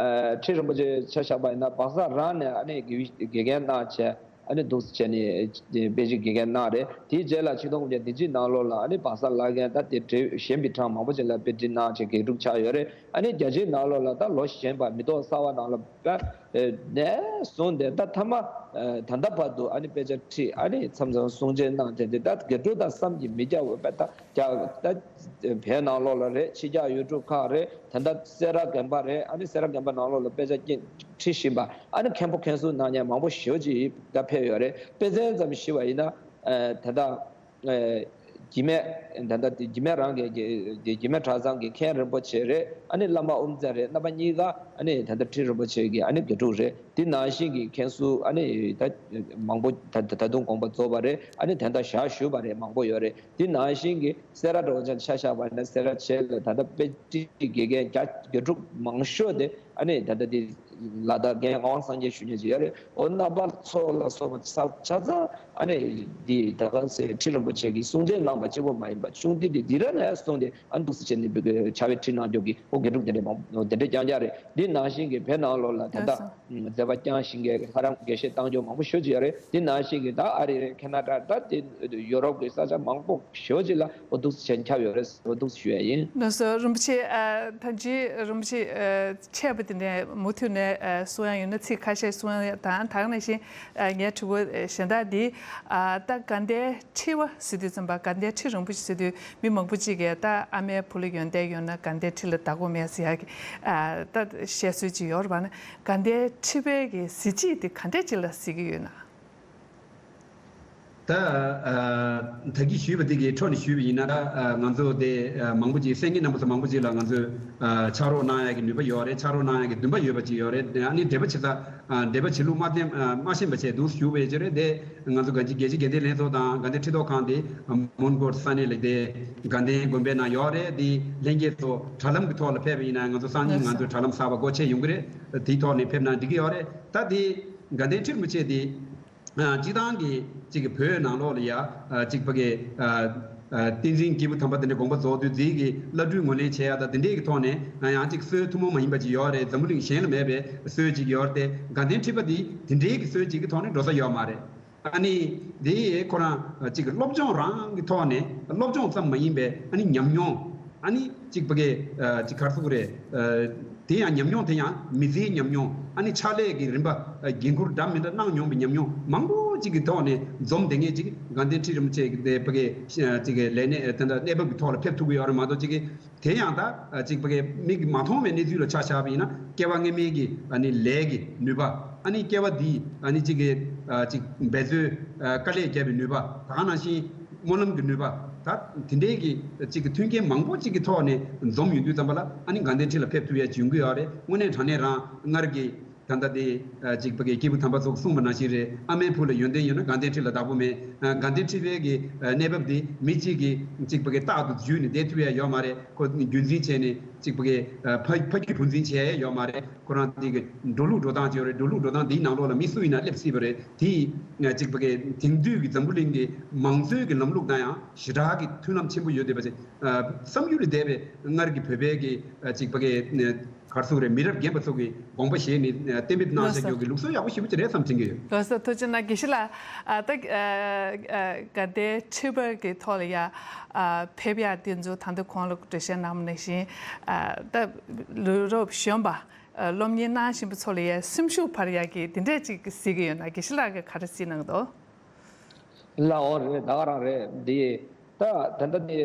ཁྲི་རིན་པོ་ཆེ་ཆ་བཞག་པ་ཡིན་ན་སྦག་ས་རང་ནས་ཨ་ནི་དགེ་དགེ་རྒན་གནང་བྱས། ཨ་ནི་འདུག་སེ་བྱས་ནས་དཔེ་ཆ་དགེ་རྒན་གནང་རེད། དེའི་རྗེས་ལ་ཆིག་སྟོང་དགུ་བརྒྱ་བདུན་ཅུ་ནང་ལོགས་ལ་ཨ་ནི་སྦག་ས་བླ་རྒན་ད་དེ་བྲེ་གཞན་པའི་གྲངས་མང་པོ་ཅིག་ལ་དཔེ་ཁྲིད་གནང་བྱས་དགེ་ཕྲུག་ཆགས་ཡོད་རེད། ཨ་ནི་རྒྱལ་སྤྱིའི་ནང་ལོགས་ལ་ད་ལོ་གཞོན་པ་མི་ཐོག་གསར་བ་ནང་ལ་ད་ནས་བཟུང་སྟེ་ད་མཐའ་མ་ད་ལྟ་བར་དུ་ཨ་ནི་དཔེ་ཆ་ཁྲིད། ཨ་ནི་མཚམས་མཚམས་གསུང་ཆོས་གནང་བྱས་ཏེ་ད་དགེ་ཕྲུག་ད་བསམ་གྱིས་མི་ཁྱབ་པ་ད་རྒྱ་ད་བོད་ནང་ལོགས་ལ་རེད། ཕྱི་རྒྱལ་ཡུལ་གྲུ་ཁག་རེད། ད་ལྟ་སེ་ར་དགོན་པ་རེད། ཨ་ནི་སེ་ར་དགོན་པ་ནང་ལོགས་ལ་དཔེ་ཆ་ཁྲིད་བཞིན་པ་ཨ་ནི་མཁན་པོ་མཁན་ཟུར་གནང་མཁན་མང་པོ་ཞེ་པོ་ཅིག་ད་ཕེབས་ཡོད་རེད། དཔེ་མཚོན་ཙམ་ཞུས་པ་ཡིན་ན་ད་ལྟ་ཨ་འཇིགས་མེད་ད་ལྟ་དེ་འཇིགས་མེད་རང་གི་འཇིགས་མེད་གྲྭ་ཚང་གི་མཁན་རིན་པོ་ཆེ་རེད། ཨ་ནི་བླ་མ་དབུ་མཛད་རེད། རྣམ་པ་གཉིས་ཀ་ཨ་ནི་ད་ལྟ་ཁྲི་རིན་པོ་ཆེ་གི་ཨ་ནི་དགེ་ཕྲུག་རེད། དེ་ནང་བཞིན་གྱི་མཁན་ཟུར་ཨ་ནི་ད་མང་པོ་ད་ད་དུང་དགོངས་པ་རྫོགས་པ་རེད། ཨ་ནི་ད་ལྟ་ཞལ་བཞུགས་པ་རེད། མང་པོ་ཡོད་རེད། དེ་ནང་བཞིན་གྱི་སེ་ར་འགྲོ་ཅན་ཆ་བཞག་པ་ན་སེ་ར་བྱེས་ལ་ད་ལྟ་དཔེ་ཁྲིད་དགེ་རྒན་རྒྱ་དགེ་ཕྲུག་མང་ཤོས་དེ་ཨ་ནི་ད་ལྟ་དེ་ལ་དྭགས་རྒན་ངག་དབང་སངས་རྒྱས་ཞུ་མཁན་ཅིག་ཡོད་རེད། འོ་རྣམ་པ་ཚོ་ལ་སོགས་པ་ཆ་ཆ་ཚང་ཨ་ནི་འདི་ད་ག་ཚོད་ཁྲི་རིན་པོ་ཆེ་གིས་གསུང་ཆོས་གནང་པ་གཅིག་པོ་མ་ཡིན་པ་ཆུང་དུས་དེ་དེ་ར་ནས་བཟུང་སྟེ་ཨ་འདུག་སེ་བྱས་ནས་བྱ་བའི་ཁྲིད་གནང་རྒྱུ་གི་འོ་དགེ་ཕྲུག་དེ་འདྲས་མང་དེ་འདྲས་རྐྱང་རྐྱང་རེད། འདི་ནང་བཞིན་གྱི་བོད་ནང་ལོགས་ལ་ད་ལྟ་མཛད་པ་བསྐྱངས་བཞིན་གྱི་ལྷ་རམས་དགེ་བཤེས་བཏང་རྒྱུ་མང་པོ་ཞེ་པོ་ཅིག་ཡོད་རེད། འདི་ནང་བཞིན་གྱི་ད་ཨ་རི་རེད། ཁེ་ན་ཌ་ད་དེ་ཡོ་རོབ་ཀྱི་ས་ཆ་མང་པོ་ཞེ་པོ་ཅིག་ལ་འོ་འདུག་སེ་བྱས་ཁྱབ་ཡོད་རེད། འོ་འདུག་སེ་ཞུ་ཡ་ཡིན། ལགས་སོ། རིན་པོ་ཆེ་ཨ་ཐམས་ཅད་རིན་པོ་ཆེ་ཨ་ཆད་པ་དེ་འདྲས་མུ་མཐུད་ནས་ཨ་གསུང་ཡ་ཡོད་ན་ཚིག་ཁ་ཤས་གསུང་ཡ་དང་། ད་ག་ནང་བཞིན་ཨ་ངའི་དྲི་བ་ཨ་གཞན་དག་འདི་ཨ་ད་དགའ་ལྡན་ཁྲི་པ་ཟེར་དུས་ཙམ་པ་དགའ་ལྡན་ཁྲི་རིན་པོ་ཆེ་ཟེར་དུས་མི་མང་པོ་ཅིག་གིས་ད་ཨ་མའི་བུ་ལ་ཡོན་ཏན་ཡོད་ན་དགའ་ལྡན་ཁྲི་ལ་བདག་པོ་མེད་ཟེར་ཡ་གི་ཨ་ད་བཤད་སྲོལ་ཅིག་ཡོད་རེད་པ། ན་དགའ་ལྡན་ཁྲི་པའི་གི་གཟི་བརྗིད་དེ་ག་འདྲས་ཅིག་ལ་གཟིགས་ཀྱི་ཡོད་ན། ད་ཨ་ད་གིན་ཞུས་པ་དེ་གི་འཕྲོ་ནས་ཞུས་པ་ཡིན་ན། ད་ཨ་ང་ཚོ་དེ་ཨ་མང་པོ་ཅིག་གསན་མཁན་རྣམ་པ་ཚོ་མང་པོ་ཅིག་ལ་ང་ཚོས་ཨ་ཕྱག་རོགས་གནང་ཡ་གི་ནུས་པ་ཡོད་རེད། ཕྱག་རོགས་གནང་ཡ་གི་འདུན་པ་ཡོད་པ་ཅིག་ཡོད་རེད། ཨ་ནི་འབྲེལ་པ་བྱེད་ས་ཨ་འབྲེལ་པ་བྱེད་ལུགས་མ་བསྟན་ཨ་མ་ཤེས་པ་བྱས་འདུག་ཞུ་བའི་ཅིག་རེད། དེ་ང་ཚོ་ག་ཅིག་རྒྱལ་སྤྱིའི་དགེ་ལྡན་ལྷན་ཚོགས་དང་དགའ་ལྡན་ཁྲི་ཐོག་ཁང་དེ་མོན་གྷོ་ས་གནས་ལ་དེ་དགའ་ལྡན་དགོན་པའི་ནང་ཡོད་རེད། དེ་ལྷན་རྒྱས་ཚོ་དྲ་ལམ་གི་ཐོག་ལ་ཕེབས་པ་ཡིན་ན་ང་ཚོ་སང་ཉིན་ང་ཚོའི་དྲ་ལམ་གསར་པ་སྒོ་ཕྱེ་ཡོང་གི་རེད། དེའི་ཐོག་ནས་ཕེབས་ན་འགྲིག་གི་ཡོད་རེད། ད་དེ་དགའ་ལྡན་ཁྲི་རིན་པོ་ཆེ་དེ། སྤྱིར་བཏང་གི་ཅིག་གི་བོད་ནང་ལོགས་ལ་ཡ་ཅིག་ཕ་གི་བསྟན་འཛིན་སྐྱེས་བུ་དམ་པ་དེ་འདྲའི་དགོངས་པ་རྫོགས་དུས་རྗེས་ཀྱི་བླ་སྤྲུལ་ངོས་ལེན་བྱེད་ཡ་ད་དེ་འདྲའི་གི་ཐོག་ནས་ཡང་ཅིག་སྲོལ་ཐུན་མོང་མ་ཡིན་པ་ཅིག་ཡོད་རེད། འཛམ་བུ་གླིང་གཞན་ལ་མེད་པའི་སྲོལ་ཅིག་ཡོད་རེད་དེ། དགའ་ལྡན་ཁྲི་པ་འདི་དེ་འདྲའི་གི་སྲོལ་ཅིག་གི་ཐོག་ནས་འགྲོ་ས་ཡོད་མ་རེད། ཨ་ནི་དེ་ཁོ་རང་ཅིག་གི་སློབ་སྦྱོང་རང་གི་ཐོག་ནས་སློབ་སྦྱོང་ཙམ་མ་ཡིན་པའི་ཨ་ནི་ཉམས་མྱོང་ཨ་ནི་ཅིག་ཕ་གི་ཅིག་ག་རེ་ཟེར་དགོས་རེད། དེ་ཡང་ཉམས་མྱོང་དེ་ཡང་མི་ཚེའི་ཉམས་མྱོང་། ཨ་ནི་ཕྱག་ལས་ཀྱི་རིམ་པ་འགན་ཁུར་འདྲ་མི་འདྲ་གནང་མྱོང་བའི་ཉམས་མྱོང་མང་པོ་ཅིག་གི་ཐོག་ནས་འཛོམས་བསྡད་མཁན་ཅིག་དགའ་ལྡན་ཁྲི་རིན་པོ་ཆེ་གི་དེ་ཕ་གི་ཅིག་གི་ལས་གནས་དེ་འདྲ་གནས་བབ་ཀྱི་ཐོག་ལ་ཕེབས་ཐུབ་ཀྱི་ཡོད་རེད་མ་གཏོགས། ཅིག་གི་དེ་ཡང་ད་ཅིག་ཕ་གི་མིག་གིས་མ་མཐོང་བའི་གནས་ཚུལ་ལ་ཆ་བཞག་པ་ཡིན་ན། སྐྱེ་བ་སྔ་མའི་གི་ཨ་ནི་ལས་ཀྱི་ནུས་པ། ཨ་ནི་སྐྱེ་བ་འདིའི་ཨ་ནི་ཅིག་གི་ཅིག་འབད་རྩོལ་དཀའ་ལས་བརྒྱབ་པའི་ནུས་པ། ད་ག་ནང་བཞིན་སྨོན་ལམ་གྱི་ནུས་པ། ད་དེ་འདྲའི་གི་ཅིག་གི་མཐུན་རྐྱེན་མང་པོ་ཅིག་གི་ཐོག་ནས་འཛོམས་ཡོང་དུས་ཙམ་པ་ལ། ཨ་ནི་དགའ་ལྡན་ཁྲི་ལ་ཕེབས་ཐུབ་ཡ་ཅིག་ཡོང་གི་ཡོད་རེད། དངོས་གནས་དྲང་གནས་རང་སྔར་གྱི་ད་ལྟ་དེ་ཅིག་ཕ་གི་སྐྱེས་བུ་དམ་པ་ཚོ་གསུངས་པ་ནང་བཞིན་རེད། ཨ་མའི་བུ་ལ་ཡོན་ཏན་ཡོད་ན་དགའ་ལྡན་ཁྲི་ལ་བདག་པོ་མེད། དགའ་ལྡན་ཁྲི་པའི་གི་གནས་བབ་དེ་མི་གཅིག་གིས་ཅིག་ཕ་གི་རྟག་ཏུ་འཇུས་ནས་བསྡད་ཐུབ་ཡ་ཡོད་མ་རེད། ཁོ་རྒྱུན་འཛིན་བྱས་ནས་ཅིག་ཕ་གི་ཕ་ཕ་རྒྱུད་འབུལ་འཛིན་བྱས་ཡ་ཡོད་མ་རེད། ཁོ་རང་དེ་གི་འགྲོ་ལུགས་འགྲོ་སྟངས་ཅིག་ཡོད་རེད། འགྲོ་ལུགས་འགྲོ་སྟངས་དེའི་ནང་ལོགས་ལ་མི་སུ་ཡིན་ན་སླེབས་སྲིད་པ་རེད། དེ་ཡིས་ཅིག་ཕ་གི་དེང་དུས་ཀྱི་འཛམ་བུ་གླིང་གི་མང་གཙོའི་གི་ལམ་ལུགས་དང་ཡང་ཞེ་དྲག་གི་མཐུན་ལམ་ཆེན་པོ་ཡོད་བསྡད་པ་ཅིག་བསམ་ཡུལ་ལས་འདས་པའི་སྔར་གྱི་བོད་པའི་གི་ཅིག་ཕ་གི་ག་རེ་ཟེར་དགོས་རེད། མི་རབས་རྒན་པ་ཚོ་གི་དགོངས་པ་བཞེས་ནས་གཏན་འབེབས་གནང་བཞག་རྒྱུ་གི་ལུགས་སྲོལ་ཡག་པོ་ཞེ་པོ་ཅིག་རེད་བསམ་དྲན་གྱི་ཡོད། ལགས་སོ། ཐུགས་རྗེ་གནང་། དགེ་བཤེས་ལགས། ཨ་ད་ཨ་ཨ་དགའ་ལྡན་ཁྲི་པ་གི་ཐོག་ལ་ཡ་ཨ་ཕེབས་ཡ་དེ་ཚོ་ད་ལྟ་གོང་ལ་འགྲེལ་བཤད་གནང་བ་ནང་བཞིན་ཨ་ད་ལུས་རབས་གཞོན་པ་ཨ་སློབ་གཉེར་གནང་བཞིན་པ་ཚོ་ལ་ཡ་སེམས་ཤུགས་འཕར་ཡ་གི་དེ་འདྲས་ཅིག་གཟིགས་ཀྱི་ཡོད་ན། དགེ་བཤེས་ལགས་ཀྱིས་ག་རེ་གཟིགས་གནང་འདུག་ལགས་འོ་རེད། ད་ག་རང་རེད། འདི་ད་ད་ལྟ་འདི་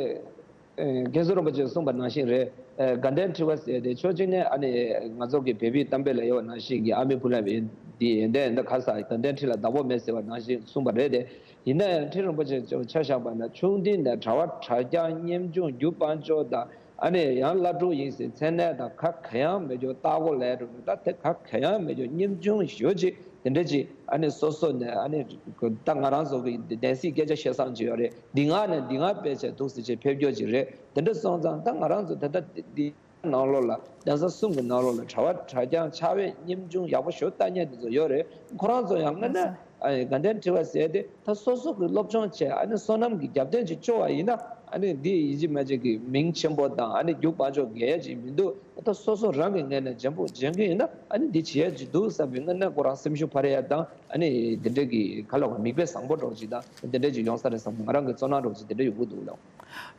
ཨེ་མཁན་ཟུར་རིན་པོ་ཆེས་གསུངས་པ་ནང་བཞིན་རེད། ཨེ་དགའ་ལྡན་ཁྲི་པ་ཟེར་དེ་ཕྱོགས་གཅིག་ནས་ཨ་ནི་ང་ཚོ་གི་བོད་པའི་གཏམ་དཔེ་ལ་ཡོད་པ་ནང་བཞིན་གྱི་ཨ་མའི་བུ་ལ་ཡིན། འདི་ཡོན་ཏན་ད་ག་ས་དགའ་ལྡན་ཁྲི་ལ་བདག་པོ་མེད་ཟེར་བ་ནང་བཞིན་གསུངས་པ་རེད་དེ། ཡིན་ན་ཡང་ཁྲི་རིན་པོ་ཆེས་ཆ་བཞག་པ་ན་ཆུང་འདི་ནས་གྲྭ་པ་གྲྭ་རྐྱང་ཉམ་ཆུང་རྒྱུ་སྤང་ཕྱོགས་དང་ཨ་ནི་ཡང་བླ་སྤྲུལ་ཡིན་ཟེར་མཚན་གནས་དང་ག་ག་ཡང་མེད་རྒྱུ། ལྟ་སྒོ་ལས་འགྲོ་ནས་ད་དེ་ག་ག་ཡང་མེད་རྒྱུ། ཉམ་ཆུང་ཞོ་ཅིག་དེ་འདྲ་ཅིག་ཨ་ནི་སོ་སོ་ནས་ཨ་ནི་ད་ང་རང་ཚོ་གི་བདེན་སྲིད་སྐད་ཆ་བཤད་སྟངས་ཅིག་ཡོད་རེད། འདི་ང་ནས་འདི་ང་སྤེལ་བྱས་འདུག་ཟེར་བྱས་ཕེབས་རྒྱུ་ཅིག་རེད། དེ་འདྲ་སོང་ཙང་ད་ང་རང་ཚོ་ད་ལྟ་འདི་ནང་ལོགས་ལ་གདན་ས་གསུམ་གྱི་ནང་ལོགས་ལ་གྲྭ་པ་གྲྭ་རྐྱང་ཕྱག་དཔེ་ཉམ་ཆུང་ཡག་པོ་ཞོ་ལྟ་མཁན་དེ་ཚོ་ཡོད་རེད། ཁོ་རང་ཚོ་ཡང་དངོས་གནས་ཨ་ནི་དགའ་ལྡན་ཁྲི་པ་ཟེར་དེ་ད་སོ་སོ་གི་སློབ་སྦྱོང་བྱས་ཨ་ནི་བསོད་ནམས་ཀྱི་རྒྱབ་རྟེན་ཅིག་བཅོལ་བ་ཡིན་ན་ཨ་ནི་འདི་ཡིན་གཅིག་མིན་གཅིག་གི་མིང་ཆེན་པོ་དང་ཨ་ནི་རྒྱུ་སྤང་ཕྱོགས་རྒྱས་ཡ་ཅིག་མི་འདུག་ད་སོ་སོ་རང་གི་ངོས་ནས་འཇོན་པོ་འཇོན་གྱི་ཡིན་ན་ཨ་ནི་འདི་བྱེད་ཡ་ཅིག་འདུག་བསམ་པའི་དངོས་གནས་ཁོ་རང་སེམས་ཤུགས་འཕར་ཡ་དང་ཨ་ནི་དེ་འདྲ་གི་ག་ལ་བ་མིག་དཔེ་བཟང་པོ་འདྲ་ཅིག་དང་དེ་འདྲ་ཅིག་ཡོང་ས་རེད་བསམ། ང་རང་གི་ཚོར་སྣང་འདྲ་ཅིག་དེ་འདྲ་ཡོང་གི་འདུག་ལགས།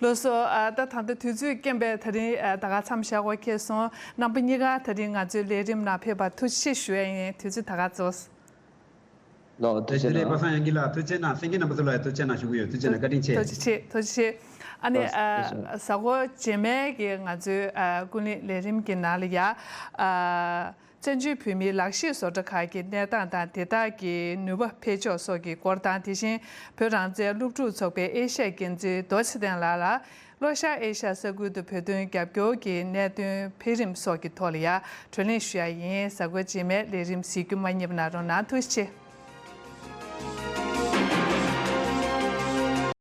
ལགས་སོ། ཨ་ད་ད་ལྟ་དུས་ཚོད་རྐྱེན་པས་ད་རིང་ཨ་ད་ག་མཚམས་བཞག་དགོས་ཁེལ་སོང་། རྣམ་པ་གཉིས་ཀ་ད་རིང་ང་ཚོའི་ལས་རིམ་ནང་ཕེབས་པར་ཐུགས་རྗེ་ཆེ་ཞུ་ཡ་ཡིན། དུས་ཚོད་ད་ག་རྫོགས། ལགས་ཐུགས་རྗེ་ཆེ་གནང་། པ་སངས་དབྱངས་སྐྱིད་ལགས་ཐུགས་རྗེ་གནང་། གསན་མཁན་རྣམ་པ་ཚོ་ལ་ཡང་ཐུགས་རྗེ་གནང་ཞུ་གི་ཡོད། ཐུགས་རྗེ་གནང་། བཀའ་དྲིན་ཆེ། ཐུགས་རྗེ་ཆེ། ཐུགས་རྗེ་ཆེ། ཨ་ནི་ལགས་ཨ་ཐུགས་རྗེ་ཆེ། གཟའ་འཁོར་རྗེས་མའི་གི་ང་ཚོའི་ཨ་ཀུན་གླེང་ལས་རིམ་གྱི་ནང་ལ་ཡ་ཨ་བཙན་བྱོལ་བོད་མིའི་ལག་ཤེས་བཟོ་གྲྭ་ཁག་གི་གནས་སྟངས་དང་དེ་དག་གི་ནུས་པ་འཕེལ་ཕྱོགས་སོགས་ཀྱི་སྐོར་དང་། དེ་བཞིན་བོད་རང་བཙན་སློབ་ཕྲུག་ཚོགས་པའི་ཨེ་ཤ་ཡའི་འགན་འཛིན་རྡོ་རྗེ་ལྡན་ལགས་ལ། ལྷོ་ཤར་ཨེ་ཤ་ས་ཁུལ་དུ་བོད་དོན་རྒྱབ་སྐྱོར་གྱི་གནད་དོན་འཕེལ་རིམ་སོགས་ཀྱི་ཐོག་ལ་ཡ་བགྲོ་གླེང་ཞུ་ཡ་ཡིན། གཟའ་འཁོར་རྗེས་མའི་ལས་རིམ་གཟིགས་རྒྱུ་མ་བསྙེལ་བ་གནང་རོགས་གནང་། ཐུགས་རྗེ་ཆེ།